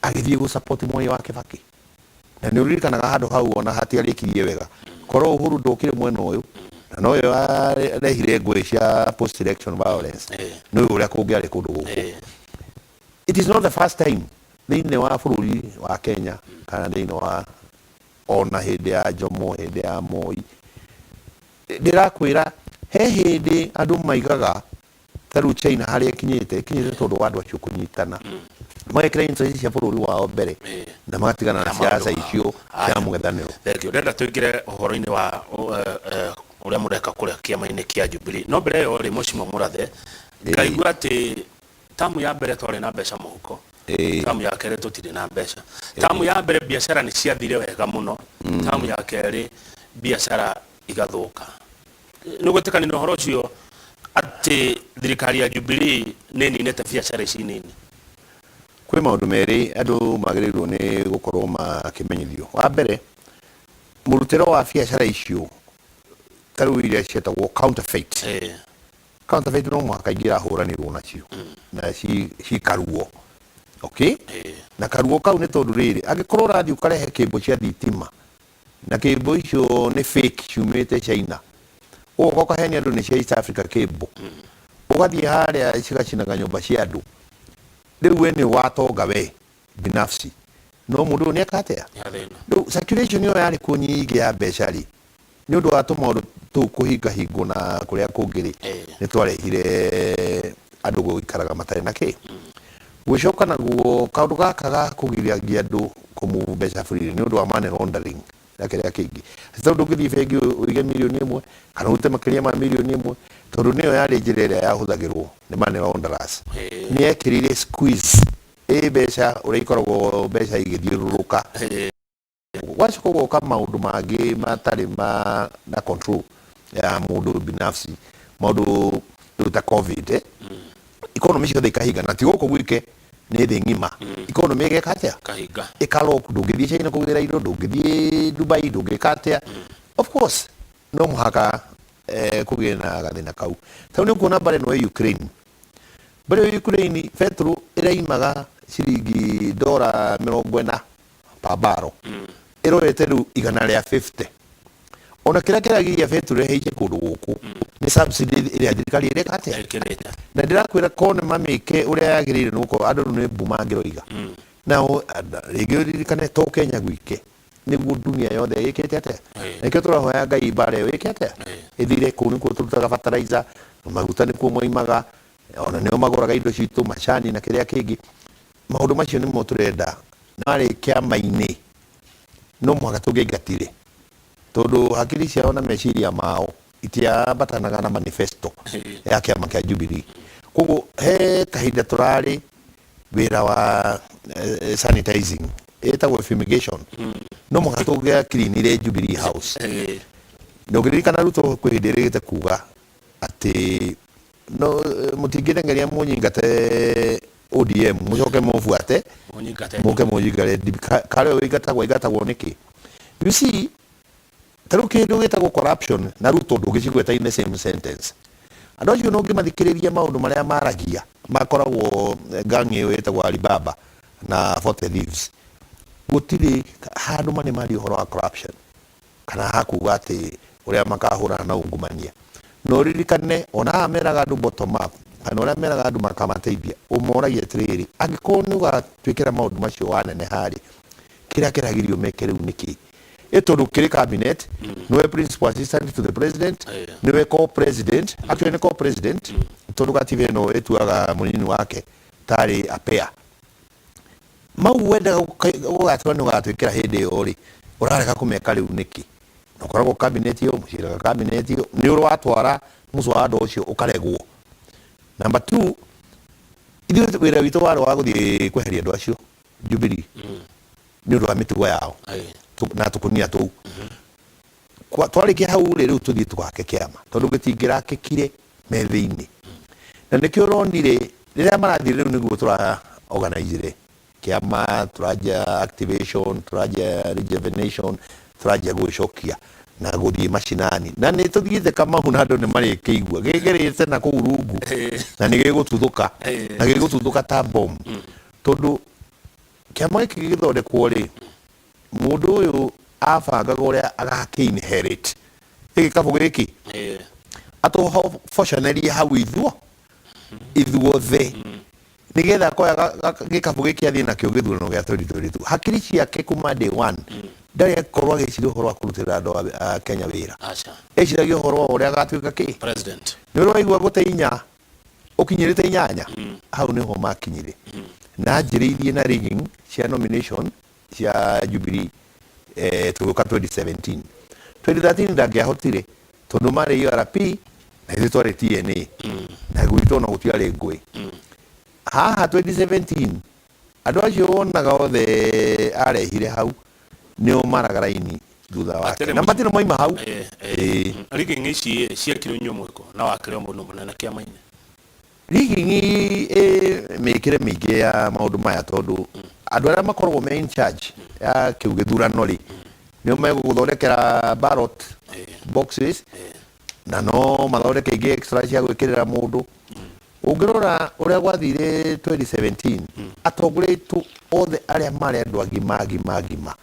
agĩthiĩ gũ support Mwai wa Kĩbakĩ. Na nĩ ũririkanaga handũ hau ona hatiarĩkirie wega, korwo Uhuru ndokire mwena ũyũ na noyo arehire ngũĩ cia post election violence, nĩ ũrĩa kũngĩarĩ kũndũ gũkũ. It is not the first time thĩinĩ wa bũrũri wa Kenya kana thĩinĩ wa ona hĩndĩ ya Jomo, hĩndĩ ya Moi. Ndĩrakwĩra he hĩndĩ andũ maigaga ta rĩu China harĩa ĩkinyĩte, ĩkinyĩte tondũ wa andũ acio kũnyitana, magekĩra interest cia bũrũri wao mbere na magatigana na siasa icio cia mũng'ethanĩro. Thank you. Ndĩrenda tũingĩre ũhoro-inĩ wa ũrĩa mũreka kũrĩa kĩama-inĩ kĩa Jubilee, no mbere ĩyo rĩ, Mheshimiwa Mũrathe, ngaigua atĩ tamu ya mbere twarĩ na mbeca mũhuko, tamu ya kerĩ tũtirĩ na mbeca. Tamu ya mbere biacara nĩ ciathire wega mũno, tamu ya kerĩ biacara igathũka. Nĩ ũgwĩtĩkania na ũhoro ũcio atĩ thirikari ya Jubilee nĩ ĩninĩte biacara ici nini? Kwĩ maũndũ merĩ andũ magĩrĩirwo nĩ gũkorwo makĩmenyithio. Wa mbere, mũrutĩre wa biacara icio ta rĩu iria ciĩtagwo counterfeit, counterfeit no mũhaka ingĩrahũranĩrwo nacio na cikaruo. Okay, na karuo kau nĩ tondũ rĩrĩ, angĩkorwo ũrathiĩ ũkarehe kĩmbo cia thitima na kĩmbo icio nĩ fake ciumĩte China, ũgoka ũkahenia andũ nĩ cia East Africa cable, ũgathiĩ harĩa cigacinaga nyũmba cia andũ, rĩu we nĩ watonga we binafsi, no mũndũ ũyũ nĩ eka atĩa? Rĩu circulation ĩyo yarĩ kuo nyingĩ ya mbeca rĩ, nĩ ũndũ wa tũmaũndũ tũu kũhingahingwo na kũrĩa kũngĩ rĩ, nĩ twarehire andũ gũikaraga matarĩ na kĩ. Gũcoka naguo kaũndũ gaka ga kũgiragia andũ kũmove mbeca freely nĩ ũndũ wa money laundering na kĩrĩa kĩngĩ. Atĩ tondũ ndũngĩthiĩ bengi ũige mirioni 1 kana ũrute makĩria ma mirioni 1, tondũ nĩyo yarĩ njĩra ĩrĩa yahũthagĩrwo nĩ money launderers. Nĩ yekĩrĩire squeeze ĩ mbeca ũrĩa ikoragwo mbeca igĩthiũrũrũka. Gwacoka gũgoka maũndũ mangĩ matarĩ ma na control ya mũndũ binafsi, maũndũ rĩu ta COVID, economy ciothe ikahinga, na ti gũkũ gwike, nĩ thĩ ng'ima. Economy ĩgeka atĩa? Kahinga. Ĩka-lock, ndũngĩthiĩ China kũgĩra indo, ndũngĩthiĩ Dubai, ndũngĩka atĩa. Of course no mũhaka kũgĩe na gathĩna kau. Tondũ nĩ ũkuona mbara ĩno ya Ukraine, mbara ĩyo ya Ukraine, betũrũ ĩraimaga ciringi $40 per barrel, ĩrorete rĩu 150. Ona kĩrĩa kĩragiria betũrũ ĩhaice kũndũ gũkũ nĩ subsidy ĩrĩa thirikari ĩreka atĩa? Ĩkĩrĩte. Na ndĩrakwĩra korwo nĩ mamĩke ũrĩa yagĩrĩire, nĩ gũkorwo andũ rĩu nĩ mbu mangĩroiga. Nao rĩngĩ ũririkane to Kenya gwike, nĩguo dunia yothe ĩkĩte atĩa? Na nĩkĩo tũrahoya Ngai mbara ĩyo ĩke atĩa? Ĩthire. Kũu nĩkuo tũrutaga fertilizer, maguta nĩkuo moimaga, ona nĩo magũraga indo citũ, macani na kĩrĩa kĩngĩ. Maũndũ macio nĩmo tũrenda. Marĩ kĩama-inĩ no mũhaka tũngĩaingatire, tondũ hakiri ciao na meciria mao itiambatanaga na manifesto ya kĩama kĩa Jubilee. Koguo he kahinda tũrarĩ wĩra wa sanitizing, ĩtagwo fumigation, no mũhaka tũngĩakirinire Jubilee House. Na ũngĩririkana Ruto kwĩ hĩndĩ ĩrĩgĩte kuga atĩ no mũtingĩndengeria mũnyingate ODM mũcoke mũbuate. Mũnyingate. Mũke mũnyingate karĩa ũingatagwo ingatagwo nĩkĩ? You see, ta rĩu kĩndũ gĩtagwo corruption na Ruto ndũngĩcigweta in the same sentence. Andũ acio no ũngĩmathikĩrĩria maũndũ marĩa maragia, makoragwo gang ĩyo ĩtagwo Alibaba na 40 Thieves, gũtirĩ handũ marĩ maria ũhoro wa corruption kana hakuga atĩ ũrĩa makahũrana na ungumania. Na ũririkane ona haha meraga andũ bottom up, kana ũrĩa meraga andũ makamateithia, ũmoragia atĩrĩrĩ, angĩkorwo nĩ ũgatwĩkĩra maũndũ macio waneneha rĩ, kĩrĩa kĩragirio meke rĩu nĩkĩ? Ĩ tondũ kĩrĩ cabinet, nĩwe principal assistant to the president, nĩwe co-president, actually nĩ co-president, tondũ gatiba ĩno ĩtuaga mũnini wake tarĩ apea mau wendaga ũgatua nĩ ũgatwĩkĩra hĩndĩ ĩyo rĩ, ũrarega kũmeka rĩu nĩkĩ? Na ũkoragwo cabinet ĩyo, mũciraga cabinet ĩyo, nĩ ũrĩ watwara mũswada ũcio ũkaregwo. Number two, ithuĩ wĩra witũ warĩ wa gũthiĩ kweheria andũ acio Jubilee nĩ ũndũ wa mĩtugo yao na tũkũnia tũu. Twarĩkia hau rĩ, rĩu tũthiĩ tũgake kĩama, tondũ gĩtingĩrakĩkire me thĩinĩ. Na nĩkĩo ũronire rĩrĩa marathiĩ rĩu nĩguo tũra organizire kĩama, tũranjia activation, tũranjia rejuvenation, tũranjia gwĩcokia na gũthiĩ macinani, na nĩ tũthiĩte Kamau na andũ nĩ marĩkĩigua gĩgerĩte na kũu rungu, na nĩ gĩgũtuthũka, na gĩgũtuthũka ta bomu, tondũ kĩama gĩkĩ gĩgĩthondekwo rĩ, mũndũ ũyũ abangaga ũrĩa agakĩ inherit gĩkabũ gĩkĩ, atũbocanerie hau ithuothe, nigetha akoya gĩkabũ gĩkĩ athiĩ nakĩo gĩthurano gĩa 2022. Hakiri ciake kuma day one ndarĩ akorwo agĩciria ũhoro wa kũrutĩra andũ a Kenya wĩra. Aca. Eciragia ũhoro wa ũrĩa agatuĩka kĩ? President. Nĩ ũrĩ waigua gũte inya ũkinyĩrĩte inyanya? Hau nĩho makinyire. Na anjĩrĩirie na rigging cia nomination cia Jubilee, tũgĩũka 2017. 2013 ndangĩahotire tondũ marĩ URP na ithuĩ twarĩ TNA, na gwitũ ona gũtiarĩ ngũĩ. Haha 2017 andũ acio wonaga othe arehire hau nĩo maraga raini thutha wake Atĩrĩ na matirĩ moima hau. Ĩĩ. Rigging ici ciekirwo inyuĩ mwĩko na wakĩrĩ o mũndũ mũnene kĩama-inĩ? Rigging ĩ mĩkĩre mĩingĩ ya maũndũ maya, tondũ andũ arĩa makoragwo me in charge ya kĩu gĩthurano rĩ, nĩo megũgũthondekera ballot boxes, na no mathondeke ingĩ extra cia gwĩkĩrĩra mũndũ. Ũngĩrora ũrĩa gwathire 2017, atongoria aitũ othe arĩa marĩ andũ agima agima agima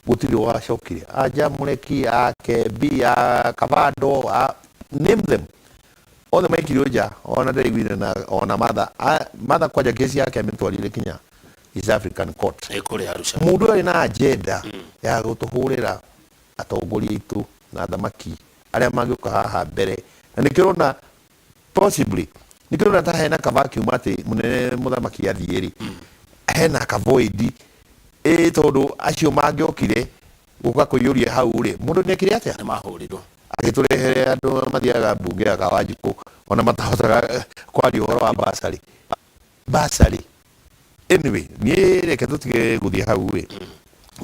gũtirĩ wacokire. A Jamũreki, a Kembi, a Kabando, a name them, othe maikirio nja. Ona ndĩraiguire na ona Martha, Martha kwanja kesi yake amĩtwarire kinya East African Court. Ĩ kũrĩa Arusha. Mũndũ ũyũ arĩ na agenda ya gũtũhũrĩra atongoria aitũ na athamaki arĩa mangĩũka haha mbere, na nĩkĩo ũrona possibly nĩkĩo ũrona ta hena ka vacuum atĩ mũnene mũthamaki athiĩ rĩ, hena ka void ĩ, tondũ acio mangĩokire gũka kũiyũria hau rĩ, mũndũ nĩekire atĩa? Nĩmahũrirwo. Agĩtũrehere andũ mathiaga mbunge ya Kawanjikũ ona matahotaga kwaria ũhoro wa basarĩ basarĩ. Anyway, niĩ reke tũtige gũthiĩ hau ĩ,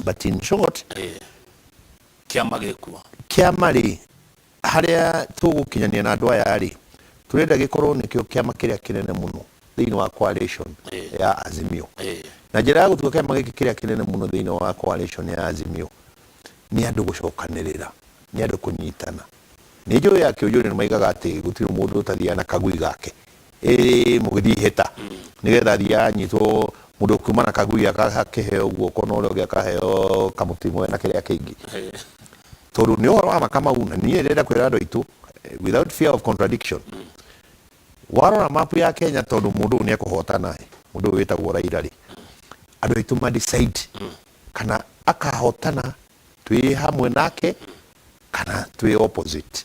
but in short, kĩama gĩkuo. Kĩama rĩ, harĩa tũgũkinyania na andũ aya rĩ, tũrenda gĩkorwo nĩkĩo kĩama kĩrĩa kĩnene mũno thĩinĩ wa coalition ya Azimio. Na njĩra ya gũtua kĩama gĩkĩ kĩrĩa kĩnene mũno thĩinĩ wa coalition ya Azimio nĩ andũ gũcokanĩrĩra, nĩ andũ kũnyitana. Nĩ njũĩ ya kĩũnjũri nĩ maigaga atĩ gũtirĩ mũndũ ũtathiaga na kagui gake ĩĩ mũgĩthiĩ ihĩta, nĩgetha athiĩ anyitwo mũndũ ũkiuma na kagui akakĩheo guoko na ũrĩa ũngĩ akaheo kamũtĩ na kĩrĩa kĩngĩ, tondũ nĩ ũhoro wa ma Kamau. Na niĩ ndĩrenda kwĩra andũ aitũ without fear of contradiction, warora mapu ya Kenya, tondũ mũndũ ũyũ nĩ ekũhotana, mũndũ ũyũ wĩtagwo Raila rĩ, andũ aitũ ma decide kana akahotana twĩ hamwe nake kana twĩ opposite,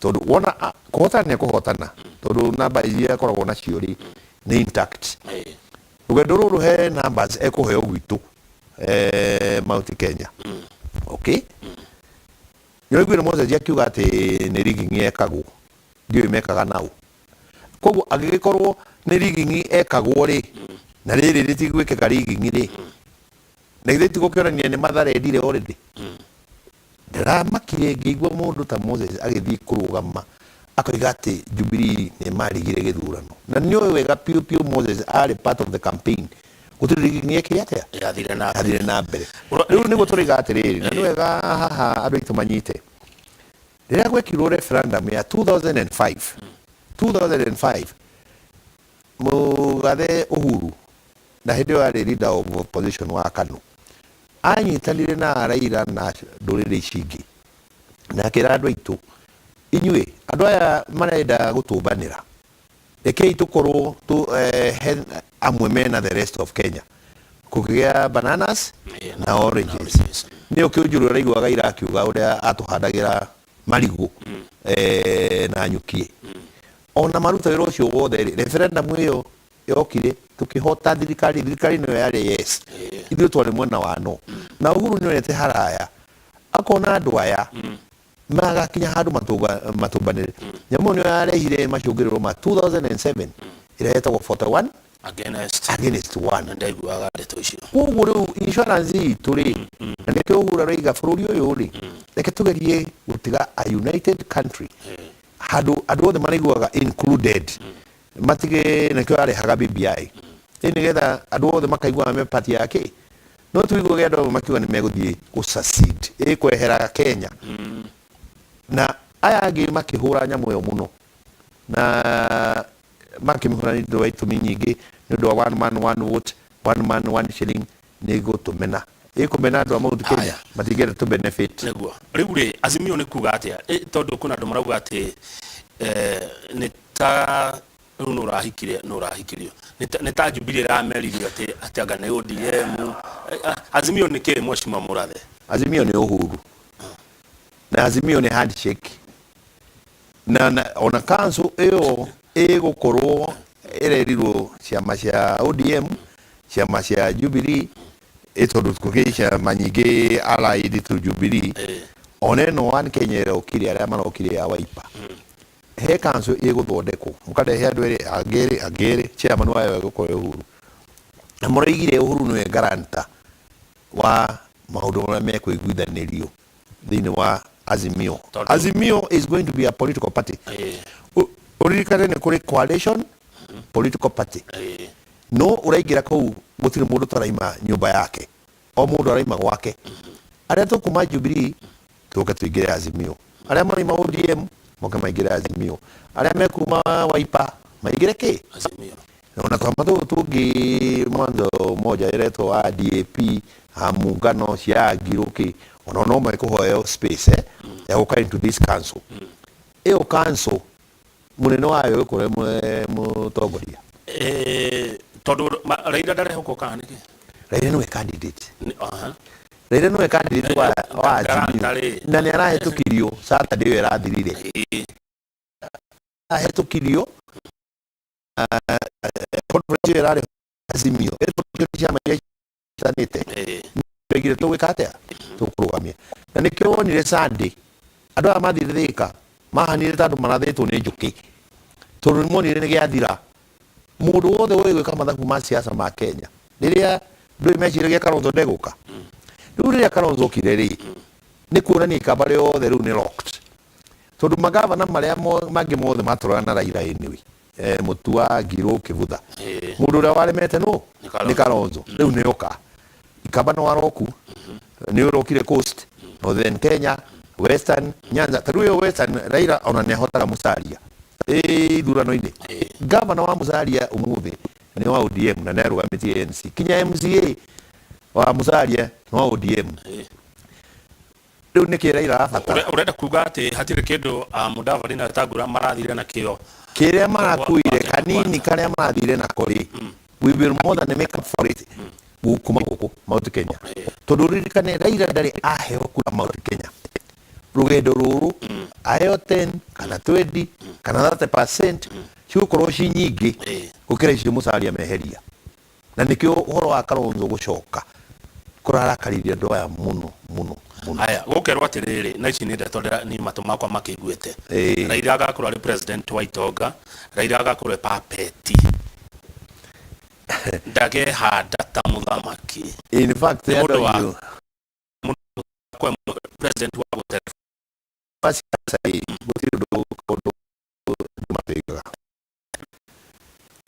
tondũ wona kũhotana nĩ ekũhotana, tondũ namba iria akoragwo nacio rĩ nĩ intact. Rũgendo rũrũ he numbers ekũheo gwitũ Mount Kenya. Okay, nĩ ũraiguire Moses akiuga atĩ nĩ rigging ekagwo, ndiũĩ mekaga nau. Koguo angĩgĩkorwo nĩ rigging ekagwo rĩ, na rĩrĩ rĩtigwĩkĩka rigging rĩ, na githĩ tigũkĩonania nĩ matharendire already? Ndĩramakire ngĩigua mũndũ ta Moses agĩthiĩ kũrũgama akoiga atĩ Jubilee nĩ marigire gĩthurano, na nĩ ũĩ wega piũ piũ Moses arĩ part of the campaign, gũtirĩ rigging yekire atĩa? Yathire na yathire na mbere. Rĩu nĩguo tũrĩga atĩrĩrĩ, na nĩ wega haha andũ aitũ manyite, rĩrĩa gwekirwo referendum ya 2005, 2005 mũgathe Uhuru, na hĩndĩ ĩyo arĩ leader of opposition wa KANU, anyitanire na Raila na ndũrĩrĩ ici ingĩ na akĩra andũ aitũ, inyuĩ andũ aya marenda gũtũmbanĩra, rekei tũkorwo he amwe mena the rest of Kenya, kũgĩa bananas na oranges. Nĩyo kĩũnjũrũ ũraiguaga ira akiuga ũrĩa atũhandagĩra marigũ na nyuki ona maruta wĩra ũcio wothe rĩ, referendum ĩyo yokire tukihota thirikari, thirikari nĩyo yarĩ yes, ithuĩ twarĩ mwena wa no. Na Uhuru nĩonete haraya akona andũ aya magakinya handũ matũmbanĩre. Nyamũ ĩyo nĩyo yarehire macũngĩrĩro ma 2007 ĩrĩa yetagwo 41 against against one. Ndaiguaga ndeto icio. Koguo rĩu insurance itũ rĩ, na nĩkĩo Uhuru aroiga bũrũri ũyũ rĩ, reke tũgerie gũtiga a united country, handũ andũ othe maraiguaga included, matige. Nĩkĩo arehaga BBI ĩ, nĩgetha andũ othe makaiguaga me part yake. No tuiguage andũ amwe makiuga nĩ megũthiĩ gũ secede ĩ kwehera Kenya, na aya angĩ makĩhũra nyamũ ĩyo mũno, na makĩmĩhũra nĩ ũndũ wa itũmi nyingĩ, nĩ ũndũ wa one man one vote, one man one shilling. Nĩ ĩgũtũmena, ĩkũmena andũ a Mount Kenya, matingĩenda tũ benefit. Nĩguo rĩu rĩ, Azimio nĩ kuga atĩa? Tondũ kwĩna andũ marauga atĩ nĩ ta rĩu nĩ ũrahikire, nĩ ũrahikirio, nĩ ta Jubilee ĩrameririo atĩ anga nĩ ODM. Azimio nĩ kĩ, Mheshimiwa Murathe? Azimio nĩ Uhuru, na Azimio nĩ handshake, na ona council ĩyo ĩgũkorwo ĩrerirwo ciama cia ODM, ciama cia Jubilee, ĩ tondũ kũgĩ ciama nyingĩ allied to Jubilee, ona ĩno One Kenya ĩrokire, arĩa marokire ya Wiper, he council ĩgũthondekwo, mũkarehe andũ erĩ angĩ erĩ angĩ erĩ, chairman wayo egũkorwo Uhuru, na mũraigire Uhuru nĩwe guarantor wa maũndũ marĩa mekũiguithanĩrio thĩinĩ wa Azimio. Azimio is going to be a political party. Ũririkane nĩ kũrĩ coalition political party, no ũraingĩra kũu gũtirĩ mũndũ taraima nyũmba yake, o mũndũ araima gwake. Arĩa tũkuma Jubilee tũke tũingĩre Azimio, arĩa maraima ODM moke maingĩre Azimio, arĩa mekuma Wiper. Maingĩre kĩ? Azimio. Ona twama tũtũ tũngĩ mwanzo moja ĩretwo wa DAP a muungano cia Ngirũ kĩ ona no mekũheo space ya gũka into this council. Ĩyo council mũnene wayo ĩgũkorwo ĩ mũtongoria. Tondũ Raila ndarehokwo kana nĩkĩ? Raila nĩwe candidate. Aha. Raila nĩwe candidate wa Azimio. Ndarĩ. Na nĩ arahĩtũkirio Saturday ĩyo ĩrathirire. Arahĩtũkirio conference ĩyo ĩrarĩ Azimio. Ĩrĩ ciama iria ciĩtanĩte. Nĩoigire tũgwĩka atĩa? Tũkũrũgamia. Na nĩkĩo wonire Sunday andũ aya mathire Thika mahanire ta andũ marathĩtwo nĩ njũkĩ tondũ nĩmonire nĩ gĩathira. Mũndũ wothe ũĩ gwĩka mathabu ma siasa ma Kenya rĩrĩa ndũĩ meciragia Kalonzo ndegũka. Rĩu rĩrĩa Kalonzo okire rĩ nĩ kuonania ikamba rĩothe rĩu nĩ locked tondũ magavana marĩa mangĩ mothe matũraga na Raila anyway. Mutua Ngirũ Kĩbutha mũndũ ũrĩa waremete nũ nĩ Kalonzo rĩu nĩ oka ikamba no aroku nĩ ũrokire Coast, Northern Kenya, Western, Nyanza. Ta rĩu ĩyo Western Raila ona nĩ ahotaga Musalia ithurano-inĩ. Gavana wa Musalia ũmũthĩ nĩ wa ODM na nĩ arũgamĩtie ANC. Kinya MCA wa Musalia nĩ wa ODM. Rĩu nĩkĩ Raila arabatara? Ũrenda kuga atĩ hatirĩ kĩndũ Mudavadi na Wetangula marathire nakĩo? Kĩrĩa marakuire kanini karĩa marathire nako rĩ, we will more than make up for it kuma gũkũ Mount Kenya. Tondũ ũririkane Raila ndarĩ aheo kura Mount Kenya. Rũgendo rũrũ aheo 10 kana 20 kana 30% cigũkorwo ci nyingĩ gũkĩra icio Musalia meheria. Na nĩkĩo ũhoro wa Kalonzo gũcoka kũrarakaririe andũ aya mũno mũno mũno. Haya, gũkerwo atĩrĩrĩ, na ici nĩ ndeto niĩ matũ makwa makĩiguĩte. Raila agakorwo arĩ president wa itonga, Raila agakorwo e puppet. Ndakehanda ta mũthamaki. In fact, Nĩ mũndũ andũ wa aingĩ mũndũ kwa president wa gũte wa siasa ĩ, gũtirĩ ũndũ ũndũ matĩgaga.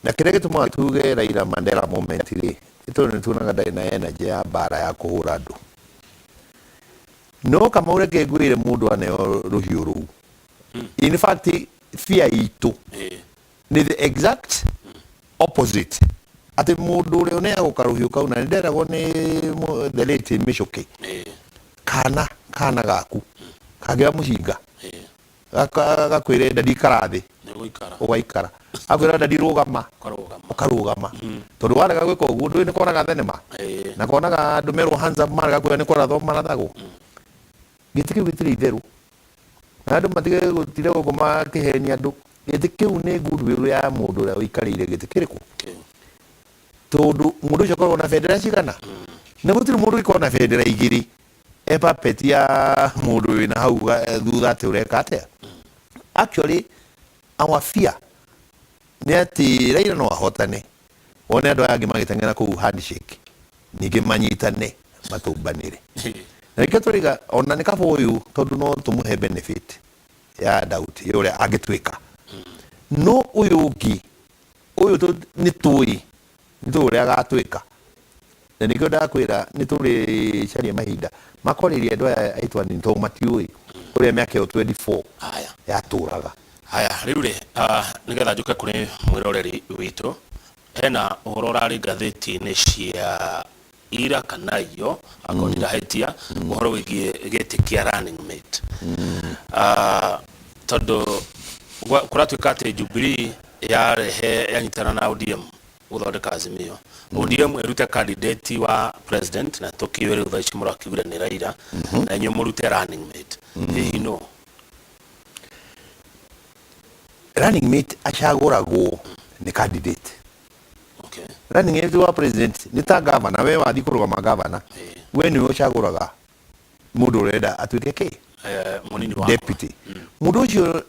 Na kĩrĩa gĩtũmaga tuge Raila Mandela moment rĩ, nĩ tondũ nĩ tuonaga ndarĩ na energy ya mbara ya kũhũra andũ. No Kamau reke ngwĩre mũndũ aneo rũhiũ rũu. In fact, fear itũ nĩ the exact opposite. Atĩ mũndũ ũrĩa ũneagwo karũhiũ kau, na nĩ nderagwo nĩ the late Mĩchũkĩ, kana gaku kangĩoya mũcinga gakwĩre ndadi ikara thĩ, ũgaikara. Akwĩra ndadi rũgama, ũkarũgama. Tondũ warega gwĩka ũguo ndũĩ nĩ konaga thenema na konaga andũ merwo hands up marega kuoya nĩ kũrathwo marathagwo. Gĩtĩ kĩu gĩtirĩ itherũ na andũ matige gũtire gũkũ makĩhenia andũ. Gĩtĩ kĩu nĩ goodwill ya mũndũ ũrĩa ũikarĩire gĩtĩ kĩrĩkũ, tondũ mũndũ ũcio akoragwo na bendera cigana, na gũtirĩ mũndũ ũngĩkorwo na bendera igĩrĩ e puppet ya mũndũ wĩna hau thutha atĩ ũreka atĩa. Actually our fear nĩ atĩ Raila no ahotane wone andũ aya angĩ magĩteng'era kũu handshake ningĩ manyitane matũmbanĩre. Na nĩkĩo tũraiga ona nĩ kaba ũyũ tondũ no tũmũhe benefit ya doubt ya ũrĩa angĩtuĩka. No ũyũ ũngĩ ũyũ nĩ tũĩ nĩ tũĩ ũrĩa agatuĩka. Na nĩkĩo ndakwĩra nĩ tũrĩcaria mahinda makwarĩria andũ aya aitũ anini tondũ matiũĩ ũrĩa mĩaka ĩyo 24 yatũraga. Haya, rĩu rĩ, nĩgetha njũke kũrĩ mwĩroreri witũ, hena ũhoro ũrarĩ ngathĩti-inĩ cia ira kana iyo, akorwo ndirahĩtia, ũhoro wĩgiĩ gĩtĩ kĩa running mate. Tondũ kũratuĩka atĩ Jubilee yarehe yanyitana na ODM gũthondeka Azimio. ODM ĩrute candidate wa president na tũkiũĩ rĩu thaa ici mũrakiugire nĩ Raila, na inyuĩ mũrute running mate. Hihi no? Running mate acagũragwo nĩ candidate. Running mate wa president nĩ ta governor, we wathiĩ kũrũgama governor, we nĩwe ũcagũraga mũndũ ũrenda atuĩke kĩ? Mũnini wakwa. Deputy. Mũndũ ũcio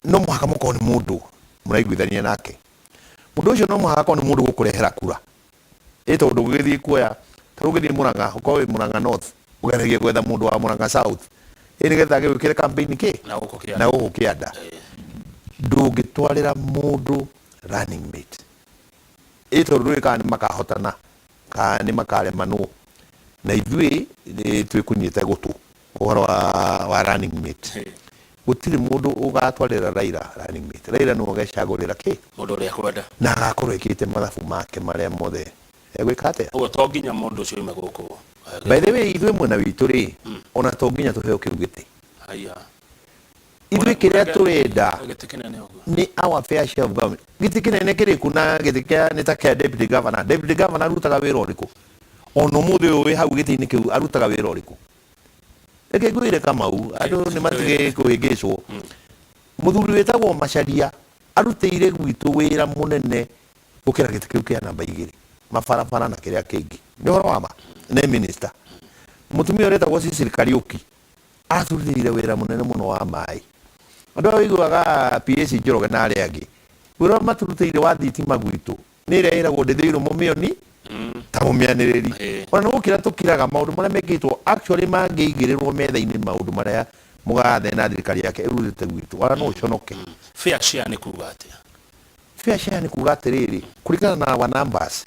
no mũhaka mũkorwo nĩ mũndũ mũraiguithania nake. Mũndũ ũcio no mũhaka akorwo nĩ mũndũ gũkũrehera kura. Ĩ tondũ ũgĩthiĩ kuoya, ta rĩu ũngĩthiĩ Murang'a, ũkorwo wĩ Murang'a North, ũgeragia gwetha mũndũ wa Murang'a South, ĩ nĩgetha agĩgwĩkĩre campaign kĩ? Na gũkũ kĩanda. Na gũkũ kĩanda. Ndũngĩtwarĩra mũndũ running mate. Ĩ tondũ ndũĩ kana nĩ makahotana, kana nĩ makaremanwo. Na ithuĩ twĩkunyĩte gũtũ ũhoro wa running mate. Gũtirĩ mũndũ ũgatwarĩra Raila running mate. Raila nĩwe ũgecagũrĩra kĩ? Mũndũ ũrĩa ekwenda. Na agakorwo ekĩte mathabu make marĩa mothe egwĩka atĩa? Ũguo to nginya mũndũ ũcio oime gũkũ. By the way, ithuĩ mwena witũ rĩ, ona to nginya tũheo kĩu gĩtĩ. Haiya. Ithuĩ kĩrĩa tũrenda Gĩtĩ kĩnene ũguo. nĩ our fair share of government. Gĩtĩ kĩnene kĩrĩkũ na gĩtĩ kĩa nĩ ta kĩa deputy governor. Deputy governor arutaga wĩra ũrĩkũ? Ona ũmũthĩ ũyũ wĩ hau gĩtĩ-inĩ kĩu arutaga wĩra ũrĩkũ? Reke ngwĩre Kamau, andũ nĩ matige kũhĩngĩcwo. Mũthuri wĩtagwo Macharia arutĩire gwitũ wĩra mũnene gũkĩra gĩtĩ kĩu kĩa namba igĩrĩ, mabarabara na kĩrĩa kĩngĩ. Nĩ ũhoro wa ma? Nĩ minister. Mũtumia ũrĩa wĩtagwo Cecily Kariũki aturutĩire wĩra mũnene mũno wa maĩ. Andũ aya ũiguaga PS Njoroge na arĩa angĩ, wĩra ũrĩa maturutĩire wa thitima gwitũ nĩ ĩrĩa ĩragwo ndĩthĩirwo mũmĩoni ta mũmĩanĩrĩri. Ona nĩ gũkira tũkiraga maũndũ marĩa mekĩtwo actually mangĩigĩrĩrwo metha-inĩ maũndũ marĩa Mũgathe na thirikari yake ĩrutĩte gwitũ, ona no ũconoke. Fair share nĩ kuga atĩa? Fair share nĩ kuga atĩrĩrĩ, kũringana na our numbers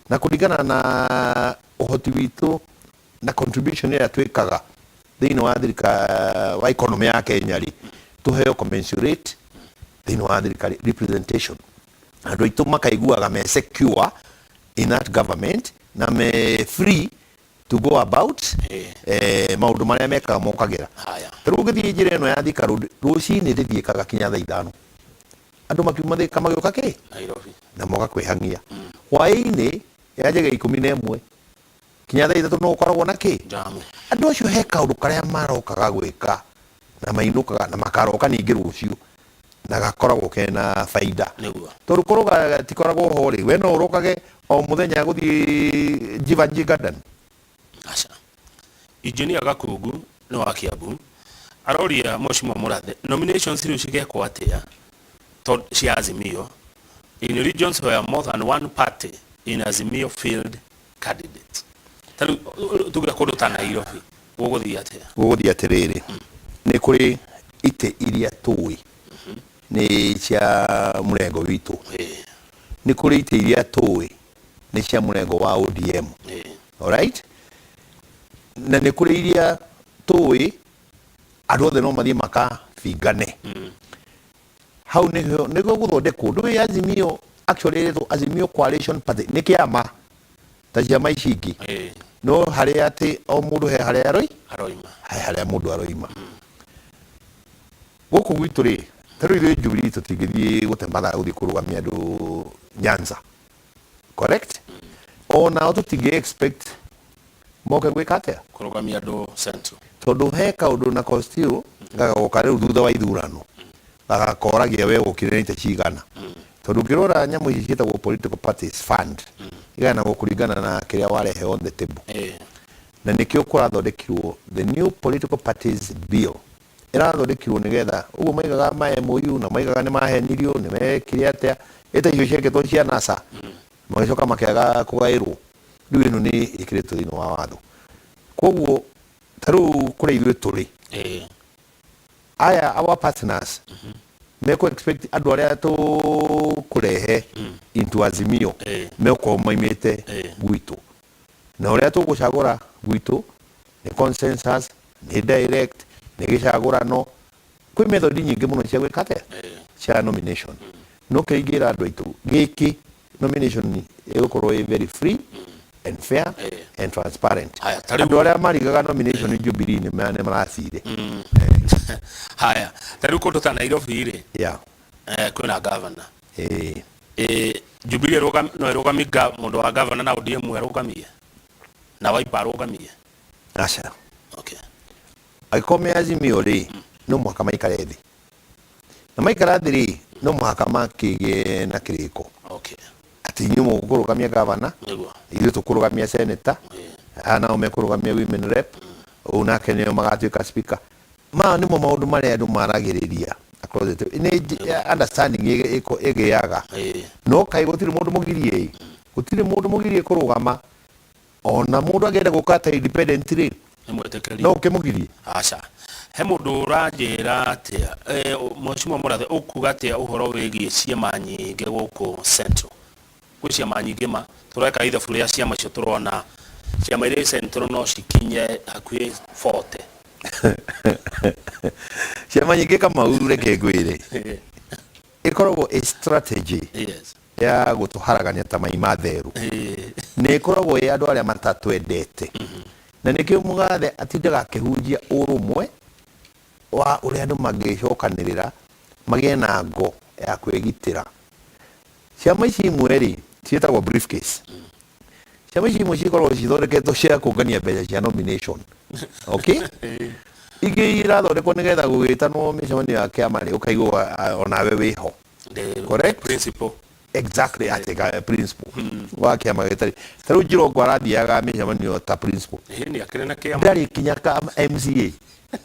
na kũringana na ũhoti witũ na contribution ĩrĩa twĩkaga thĩinĩ wa thirikari wa economy ya Kenya rĩ, tũheo commensurate thĩinĩ wa thirikari representation. Andũ aitũ makaiguaga me secure in that government na me free to go about maũndũ marĩa mekaga mokagĩra. Ta rĩu ũngĩthiĩ njĩra ĩno ya Thika Road rũcinĩ ndĩthiĩkaga kinya thaa ithano, andũ makiuma Thika magĩũka kĩ Nairobi na moka kwĩhang'ia. Hwaĩ-inĩ yanjagia 11 kinya thaa 3 no ũkoragwo na kĩ Jamu. Andũ acio he kaũndũ karĩa marokaga gwĩka na mainũkaga na makaroka ningĩ rũciũ na gakoragwo kena baida. Nĩguo. Tondũ korwo gatikoragwo ho rĩ, we no ũrokage o mũthenya gũthiĩ Jeevanjee Garden? Aca. Engineer Gakungu nĩ wa Kiambu aroria Mheshimiwa Murathe nominations rĩu cigekwo atĩa tondũ cia Azimio in regions where more than one party in Azimio field candidate. Ta rĩu tuge kũndũ ta Nairobi gũgũthiĩ atĩa? Gũgũthiĩ atĩrĩrĩ, nĩ kũrĩ itĩ iria tũĩ nĩ cia mũrengo witũ, nĩ kũrĩ itĩ iria tũĩ nĩ cia mũrengo wa ODM, alright, na nĩ kũrĩ iria tũĩ andũ othe no mathiĩ makabingane. Hau nĩho nĩguo gũthondekwo. Ndũĩ Azimio actually ĩretwo Azimio Coalition Party, nĩ kĩama ta ciama ici ingĩ, no harĩa atĩ o mũndũ he harĩa aroi aroima, he harĩa mũndũ aroima. Gũkũ gwitũ rĩ, ta rĩu ithuĩ Jubilee tũtingĩthiĩ gũte mathaa gũthiĩ kũrũgamia andũ Nyanza, correct? Onao tũtingĩ expect moke gwĩka atĩa? Kũrũgamia andũ Central. Tondũ he kaũndũ nako still gagagoka rĩu thutha wa ithurano gagakoragia we wokire na itĩ cigana. Tondũ ũngĩrora nyamũ ici ciĩtagwo political parties fund igayanagwo kũringana na kĩrĩa warehe on the table. Na nĩkĩo kũrathondekirwo the new political parties bill, ĩrathondekirwo nĩgetha ũguo maigaga ma MOU na maigaga nĩ mahenirio nĩ mekire atĩa ĩta icio ciekĩtwo cia NASA magĩcoka makĩaga kũgaĩrwo. Rĩu ĩno nĩ ĩkĩrĩtwo thĩinĩ wa watho. Koguo ta rĩu kũrĩa ithuĩ tũrĩ, aya our partners mekũ expect andũ arĩa tũkũrehe into Azimio megũkorwo maimĩte gwitũ, na ũrĩa tũgũcagũra gwitũ nĩ consensus, nĩ direct, nĩ gĩcagũrano. Kwĩ method nyingĩ mũno cia gwĩka atĩa, cia nomination. No kĩrĩa ingĩra andũ aitũ gĩkĩ, nomination ĩgũkorwo ĩ very free and fair and transparent. Haya, ta rĩu- Andũ arĩa marigaga nomination Jubilee nĩ maracire. Haya, ta rĩu kũndũ ta Nairobi rĩ, kwĩna governor. Jubilee no ĩrũgamie mũndũ wa governor na ODM arũgamie na Wiper arũgamie? Aca. Okay. Angĩkorwo me Azimio rĩ, no mũhaka maikare thĩ, na maikara thĩ rĩ, no mũhaka makĩgĩe na kĩrĩko atĩ inyuĩ mũkũrũgamia gavana, ithuĩ tũkũrũgamia senator, aya nao mekũrũgamia women rep, ũũ nake nĩo magatuĩka speaker. Maya nĩmo maũndũ marĩa andũ maragĩrĩria across the table. Nĩ understanding ĩgĩaga, no kaĩ gũtirĩ mũndũ mũgirie ĩ, gũtirĩ mũndũ mũgirie kũrũgama. Ona mũndũ angĩenda gũka ta independent rĩ, Nĩ mwĩtĩkĩrie? No ũkĩmũgirie? Aca. He mũndũ ũranjĩra atĩa, Mheshimiwa Mũrathe, ũkuga atĩa ũhoro wĩgiĩ ciama nyingĩ gũkũ Central? Gwĩ ciama nyingĩ ma, tũreka ithabu rĩa ciama icio tũrona ciama iria i Central no cikinye hakuhĩ 40. Ciama nyingĩ Kamau, reke ngwĩre, ĩkoragwo ĩ strategy ya gũtũharagania ta mai ma therũ, nĩ ĩkoragwo ĩ andũ arĩa matatwendete, na nĩkĩo mũgathe atindaga akĩhunjia ũrũmwe wa ũrĩa andũ mangĩcokanĩrĩra magĩe na ngo ya kwĩgitĩra. Ciama ici imwe rĩ, ciĩtagwo briefcase. Ciama ici imwe cikoragwo cithondeketwo cia kũngania mbeca cia nomination, okay? Ingĩ irathondekwo nĩgetha gũgĩtanwo mĩcemanio ya kĩama rĩ, ũkaigua onawe wĩho. Correct? Principle. Exactly, atĩ ka principle wa kĩama gĩtarĩ ta rĩu Njirongo arathiaga mĩcemanio ta principle. Ĩĩ, nĩ akĩrĩ na kĩama. Ndarĩ kinya ka MCA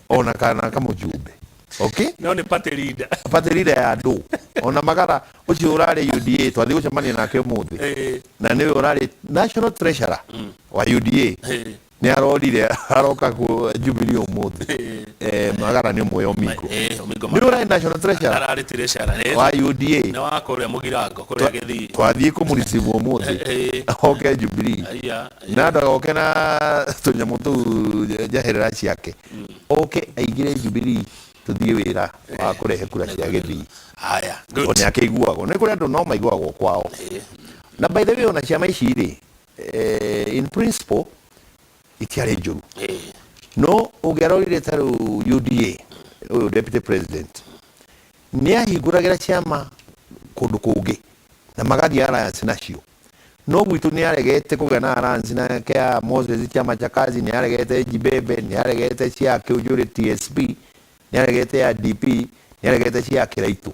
ona kana kamũjumbe, okay? No nĩ party leader. Party leader ya andũ. Ona Magara ũcio ũrarĩ UDA, twathiĩ gũcemania nake ũmũthĩ, na nĩwe ũrarĩ national treasurer wa UDA, nĩ arorire aroka ku Jubilee ũmũthĩ. Magara nĩ ũmwe, Omingo. Omingo. Nĩwe ũrarĩ national treasurer ararĩ treasurer wa UDA. Nĩ wa kũrĩa Mũgirango, kũrĩa Gĩthii. Twathiĩ kũmũricivwo ũmũthĩ oke Jubilee. Aya. Na ndagoke na tũnyamũ tũu njeherera ciake, oke aingĩre Jubilee, tũthiĩ wĩra wa kũrehe kura cia Gĩthii. Haya. Tondũ nĩ akĩiguagwo, nĩ kũrĩ andũ no maiguagwo kwao. Na by the way, ona ciama ici rĩ, in principle itiarĩ njũru, no ũngĩarorire ta rĩu UDA, ũyũ deputy president nĩ ahingũragĩra ciama kũndũ kũngĩ na magathiĩ alliance nacio, no gwitũ nĩ aregete kũgĩa na alliance na kĩa Moses chama cha kazi, nĩ aregete Jibebe, nĩ aregete cia Kĩũnjũrĩ TSP, nĩ aregete ya DP, nĩ aregete cia Kĩraitũ.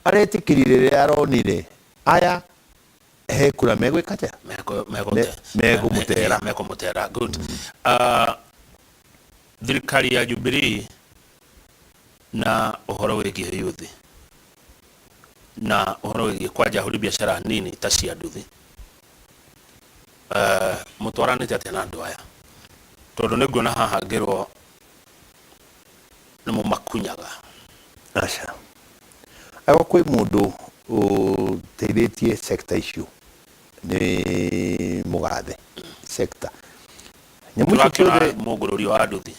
Aretĩkĩrire rĩrĩa aronire aya he kura megwĩka atĩa? Mekũmũtera. Mekũmũtera. Good. Thirikari ya Jubilee na ũhoro wĩgiĩ youth na ũhoro wĩgiĩ kwanja ahũri biacara nini ta cia nduthi, mũtwaranĩte atĩa na andũ aya? Tondũ nĩ nguona haha ngĩrwo nĩ mũmakunyaga. Aca, agwa kwĩ mũndũ ũteithĩtie sector icio nĩ mũgathe sector nyamũ icio Tũrakĩona ciothe. Mũngũrũrio wa nduthi.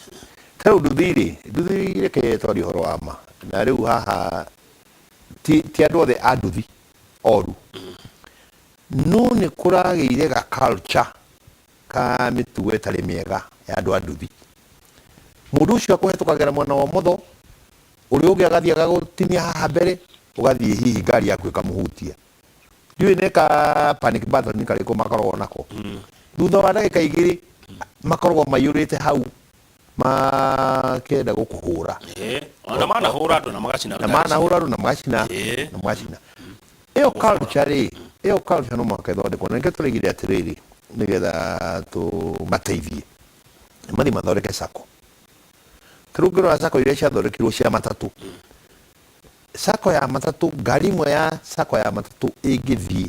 Ta rĩu nduthi rĩ, nduthi reke twarie ũhoro wa ma, na rĩu haha ti andũ othe a nduthi oru, no nĩ kũragĩire ga culture ka mĩtugo ĩtarĩ mĩega ya andũ a nduthi. Mũndũ ũcio akũhetũkagĩra mwena wa ũmotho, ũrĩa ũngĩ agathiĩ agagũtinia haha mbere, ũgathiĩ hihi ngari yaku ĩkamũhutia. Ndiũĩ nĩ ka panic button karĩkũ makoragwo nako. Thutha wa ndagĩka 2 makoragwo maiyũrĩte hau makĩenda gũkũhũra. Ona manahũra andũ na magacina. Na manahũra andũ na magacina, na magacina. Ĩyo culture rĩ, ĩyo culture no mũhaka ĩthondekwo, na nĩkĩo tũraigire atĩrĩrĩ, nĩgetha tũmateithie mathiĩ mathondeke sacco. Ta rĩu ũngĩrora sacco iria ciathondekirwo cia matatũ, sacco ya matatũ, ngari ĩmwe ya sacco ya matatũ ĩngĩthiĩ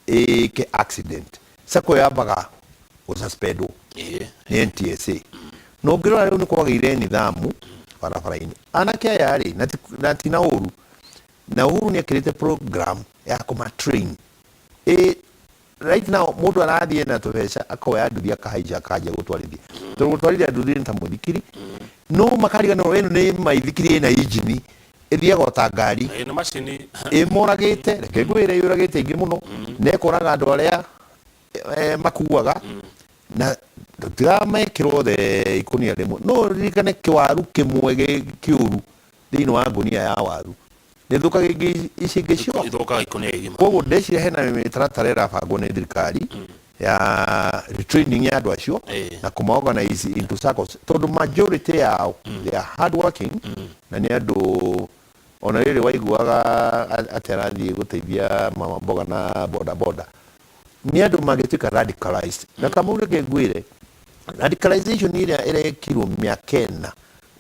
ĩke accident, sacco ĩyo yambaga gũsuspendwo nĩ NTSA. Na ũngĩrora rĩu nĩ kwagĩire nithamu barabara-inĩ. Anake aya rĩ, na ti na ũru, na Uhuru nĩ ekĩrĩte program ya kũma train. Right now mũndũ arathiĩ na tũbeca akoya nduthi akahaica akanjia gũtwarithia, tondũ gũtwarithia nduthi nĩ ta mũthikiri, no makariganĩrwo ĩno nĩ maithikiri ĩna injini ĩthiaga o ta ngari. Nĩ macini. Ĩmoragĩte, reke ngwĩre, yũragĩte aingĩ mũno, na ĩkoraga andũ arĩa makuaga, na tũtiramekĩra othe ikũnia rĩmwe. No ũririkane kĩwaru kĩmwe kĩũru thĩinĩ wa ngũnia ya waru nĩ thũkaga ingĩ ici ingĩ ciothe. Ithũkaga ikũnia igima. Koguo ndeciria hena mĩtaratara ĩrabangwo nĩ thirikari ya retraining ya andũ acio na kũma organize into circles, tondũ majority yao they are hard working, na nĩ andũ ona rĩrĩ waiguaga atĩ arathiĩ gũteithia mama mboga na boda boda, nĩ andũ mangĩtuĩka radicalized. Na Kamau, reke ngwĩre, radicalization ĩrĩa ĩrekirwo mĩaka 4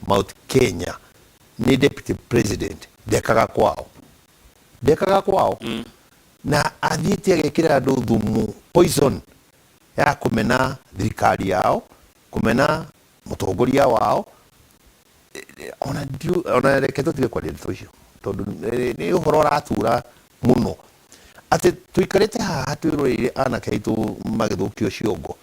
Mount Kenya nĩ deputy president ndekaga kwao, ndekaga kwao, na athiĩte agekĩra andũ thumu, poison ya kũmena thirikari yao, kũmena mũtongoria wao. Ona ona reke tũtige kwaria ndeto icio, tondũ nĩ ũhoro ũratura mũno atĩ tũikarĩte haha twĩroreire anake aitũ magĩthũkio ciongo.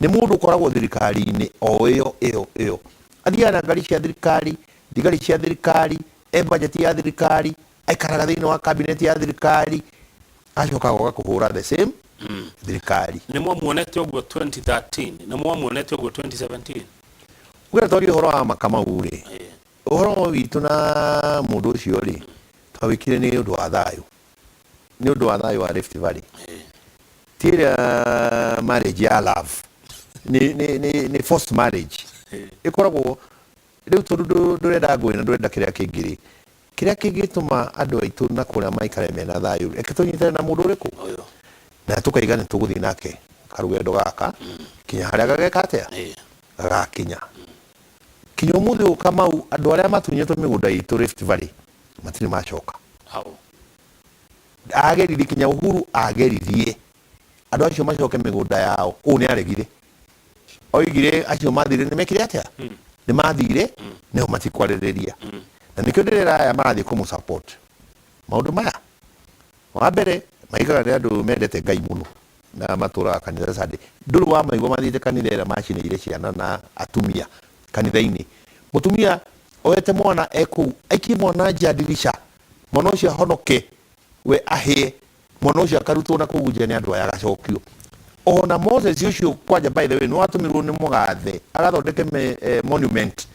Nĩ mũndũ ũkoragwo thirikari-inĩ o ĩyo ĩyo ĩyo, athiaga na ngari cia thirikari, thigari cia thirikari, e budget ya thirikari, aikaraga thĩinĩ wa cabinet ya thirikari, acoka agoka kũhũra the same thirikari. Nĩ mwamuonete ũguo 2013, nĩ mwamuonete ũguo 2017? Ũkĩenda twarie ũhoro wa Makamau rĩ, ũhoro witũ na mũndũ ũcio rĩ, twawĩkire nĩ ũndũ wa thayũ, nĩ ũndũ wa thayũ wa Rift Valley, ti ĩrĩa marriage ya love, nĩ forced marriage ĩkoragwo rĩu, tondũ ndũrenda ngũĩ na ndũrenda kĩrĩa kĩngĩ rĩ, kĩrĩa kĩngĩtũma andũ aitũ na kũrĩa maikare mena thayũ, reke tũnyitane na mũndũ ũrĩkũ na tũkaiga nĩ tũgũthiĩ nake karũgendo gaka kinya harĩa gageka atĩa, gagakinya. Kinya ũmũthĩ ũyũ Kamau, andũ arĩa matunyĩtwo mĩgũnda itũ Rift Valley matirĩ macoka. Hau. Ageririe kinya Uhuru ageririe andũ acio macoke mĩgũnda yao, ũũ nĩ aregire, oigire acio mathire nĩ mekire atĩa, nĩ mathire nĩo matikwarĩrĩria. Na nĩkĩo ndĩrera aya marathiĩ kũmũ support maũndũ maya. Wa mbere, maigaga nĩ andũ mendete Ngai mũno na matũraga kanitha Sunday. Ndũrĩ wamaigua mathiĩte kanitha ĩrĩa macinĩire ciana na atumia kanitha-inĩ. Mũtumia oete mwana e kũu, aikie mwana nja ndirica, mwana ũcio ahonoke, we ahĩe, mwana ũcio akarutwo na kũu nja nĩ andũ aya agacokio. Ona Moses ũcio kwanja, by the way, nĩ watũmirwo nĩ mũgathe agathondeke monument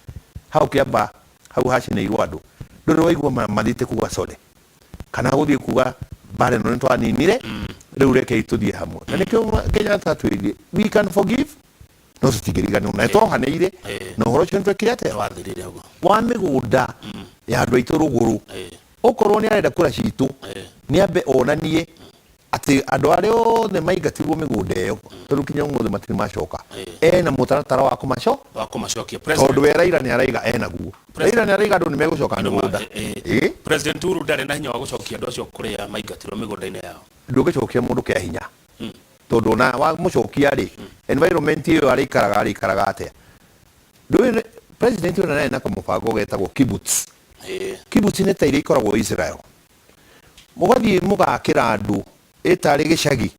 hau Kĩamba, hau hacinĩirwo andũ. Ndũrĩ waigua mathiĩte kuga sorry kana gũthiĩ kuga mbara ĩno nĩ twaninire, rĩu rekei tũthiĩ hamwe. Na nĩkĩo Kenyatta atwĩrire we can forgive no tũtingĩriganĩrwo, na nĩtwohanĩire na ũhoro ũcio nĩtwekire atĩa Wathirire ũguo. Wa mĩgũnda ya andũ aitũ rũgũrũ, okorwo nĩ arenda kura citũ, nĩ ambe onanie atĩ andũ arĩa othe maingatirwo mĩgũnda ĩyo, tondũ kinya ũmũthĩ matirĩ macoka, ena mũtaratara wa kũmaco wa kũmacokia. Tondũ we Raila nĩ araiga enaguo, Raila nĩ araiga andũ nĩ megũcoka mĩgũnda. President Uhuru ndarĩ na hinya wa gũcokia andũ acio kũrĩa maingatirwo mĩgũnda-inĩ yao. Ndũngĩcokia mũndũ kĩa hinya, tondũ ona wamũcokia rĩ, environment ĩyo arĩikaraga atĩa? Ndũĩ president ũyũ nĩ na kamũbango getagwo kibbutz. Kibbutz nĩ ta iria ikoragwo Israel, mũgathiĩ mũgakĩra andũ ĩtarĩ gĩcagi,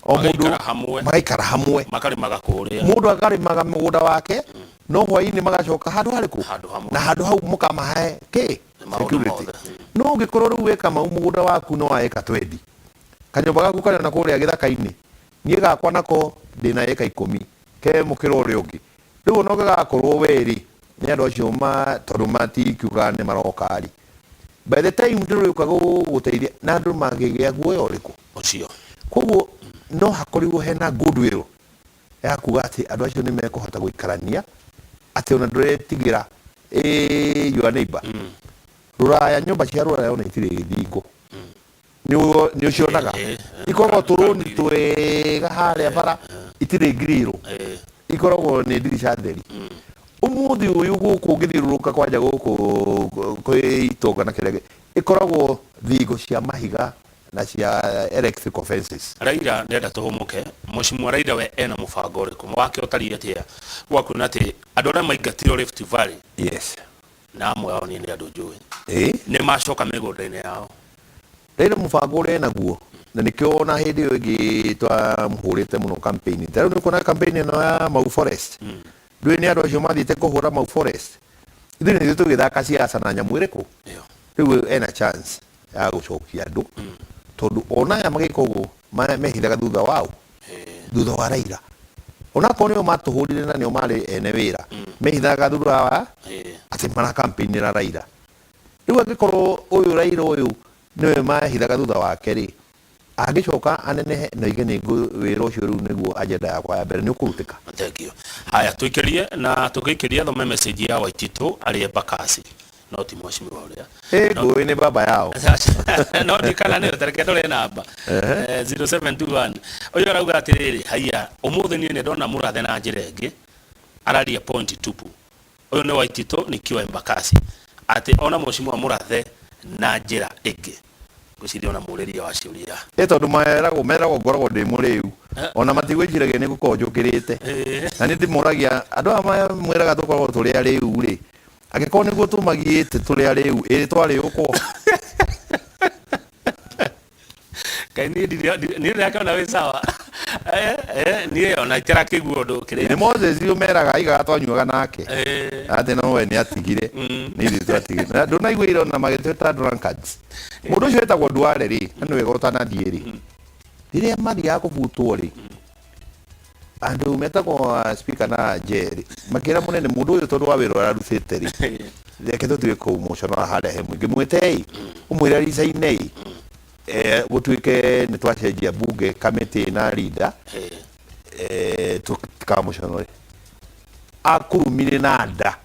o mũndũ Magaikara hamwe. Magaikara hamwe. Makarĩmaga kũrĩa. Mũndũ akarĩmaga mũgũnda wake, no hwaĩ-inĩ magacoka handũ harĩkũ? Handũ hamwe. Na handũ hau mũkamahe kĩ? Maũndũ Security. mothe. No ũngĩkorwo rĩu weka mau, mũgũnda waku no wa ĩka 20, kanyũmba gaku karĩ na kũrĩa gĩthaka-inĩ, niĩ gakwa nako ndĩna ĩka 10 ke mũkĩra ũrĩa ũngĩ, rĩu ona ũngĩgakorwo werĩ nĩ andũ acio ma, tondũ matikiugaga nĩ maroka rĩ, by the time ndĩrĩũka gũgũteithia na andũ mangĩgĩa guoya ũrĩkũ? Ũcio. Koguo no hakorirwo hena goodwill ya kuga atĩ andũ acio nĩ mekũhota gũikarania, atĩ ona ndũretigĩra your neighbor. Rũraya, nyũmba cia rũraya ona itirĩ thingo, nĩ ũcionaga ikoragwo tũrũni twega harĩa bara, itirĩ ngirĩrũ, ikoragwo nĩ ndirica theri. Ũmũthĩ ũyũ gũkũ ũngĩthiũrũrũka kwanja gũkũ kwĩ itonga na kĩrĩa ĩkoragwo thingo cia mahiga na cia electrical fences. Raila ndenda tũhũmũke. Mheshimiwa Raila we ena mũbango ũrĩkũ wake, ũtariĩ atĩa wa kuona atĩ andũ arĩa maingatirwo Rift Valley, na amwe ao niĩ nĩ andũ njũĩ, nĩ macoka mĩgũnda-inĩ yao? Raila mũbango ũrĩa enaguo, na nĩkĩo ona hĩndĩ ĩyo ĩngĩ twamũhũrĩte mũno campaign, ta rĩu nĩ ũkuona campaign ĩno ya Mau Forest, ndũĩ nĩ andũ acio mathiĩte kũhũra Mau Forest, ithuĩ nĩ ithuĩ tũgĩthaka siasa na nyamũ ĩrĩkũ. Rĩu ena chance ya gũcokia andũ, tondũ ona aya magĩka ũguo mehithaga thutha wao, thutha wa Raila, onakorwo nĩo matũhũrire na nĩo marĩ ene wĩra, mehithaga thutha wa atĩ mara campaign-ĩra Raila. Rĩu angĩkorwo ũyũ Raila ũyũ nĩwe mahithaga thutha wake rĩ, angĩcoka anenehe na oige nĩ wĩra ũcio rĩu nĩguo agenda yakwa ya mbere, nĩ ũkũrutĩka. Thank you. Haya, tuikirie na tugiikiria thome message ya Waititu ari Embakasi, no ti mheshimiwa uria. Ĩ ngũĩ nĩ baba yao. No ndikana nĩ tareke ndore namba. 0721 ũyũ arauga atĩrĩrĩ, haiya, ũmũthĩ niĩ nĩ ndona mũrathe na njĩra ĩngĩ, araria point tupu. Ũyũ nĩ Waititu nikiwa Embakasi, atĩ ona mheshimiwa mũrathe na njĩra ĩngĩ. Ngwĩciria ona mũrĩria wa ciũria. Ĩ tondũ meragwo ngoragwo ndĩ mũrĩu, ona matigwĩciragia nĩ gũkorwo njũkĩrĩte. Na nĩ ndĩmoragia andũ aya mwĩraga tũkoragwo tũrĩ arĩu rĩ, angĩkorwo nĩguo tũmagiĩte tũrĩ arĩu, ĩ twarĩũkwo? Ngai, niĩ ndĩrakĩona wĩ sawa. Niĩ ona itarakĩigua ũndũ kĩrĩa. Nĩ Moses ũmeraga aigaga twanyuaga nake atĩ no we nĩ atigire, nĩ ithuĩ twatigire. Na ndũnaiguire ona magĩtwĩta drunkards. Mũndũ ũcio wĩtagwo Duale rĩ, na nĩ wega ũtanathiĩ rĩ, rĩrĩa mathiaga kũbutwo rĩ, andũ metagwo speaker na Jerry makĩra mũnene mũndũ ũyũ tondũ wa wĩra ũrĩa arutĩte rĩ, reke tũtige kũmũconora harĩa he mũingĩ, mwĩtei ũmwĩre ricainei, gũtuĩke nĩ twacenjia bunge kamĩtĩ na leader, tũtikamũconore. Akurumire na nda.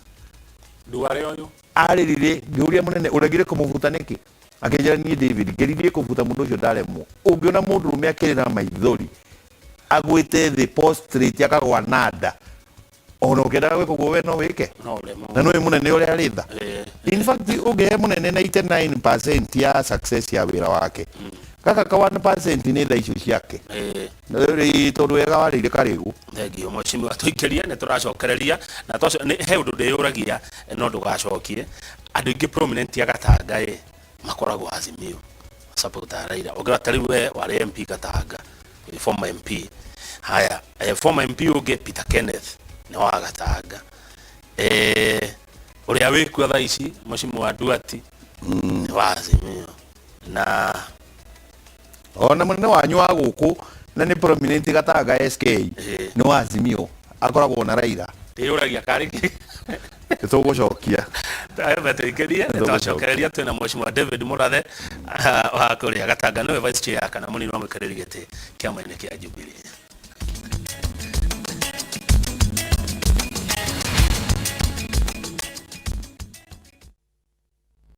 Duale ũyũ arĩrire. Ngĩũria mũnene, ũregire kũmũbuta nĩkĩ? Akĩnjĩra, niĩ David ngeririe kũbuta mũndũ ũcio ndaremwo. Ũngĩona mũndũrũme akĩrĩra maithori agwĩte thĩ prostrate akagwa na nda, ona ũkĩendaga gwĩka ũguo we no wĩke. No ũremwo. Na nĩũĩ mũnene ũrĩa arĩ tha. In fact, ũngĩhe mũnene 99% ya success ya wĩra wake, gaka ka 1% nĩ tha icio ciake. Na rĩu tondũ wega warĩire karĩgũ. Thengio mheshimiwa, tũikĩrie nĩ tũracokereria na nĩ he ũndũ ndĩyũragia no ndũgacokie. Andũ aingĩ prominent a Gatanga ĩ makoragwo Azimio supporter Raila. Ũngĩrora ta rĩu we warĩ MP Gatanga, wĩ former MP. Haya, former MP ũngĩ Peter Kenneth nĩ wa Gatanga. Ũrĩa wĩkuo thaa ici mheshimiwa Duati nĩ wa Azimio na Ona mũnene wanyu wa gũkũ na nĩ prominent Gatanga SK nĩ wa Azimio, akoragwo na Raila. Ndĩyũragia karĩ kĩ. Tũgũcokia. Tũikĩrie nĩ twacokereria twĩna mheshimiwa David Murathe wa kũrĩa Gatanga, nĩwe vice chair kana mũnini wa mũikarĩri gĩtĩ kĩama-inĩ kĩa Jubilee.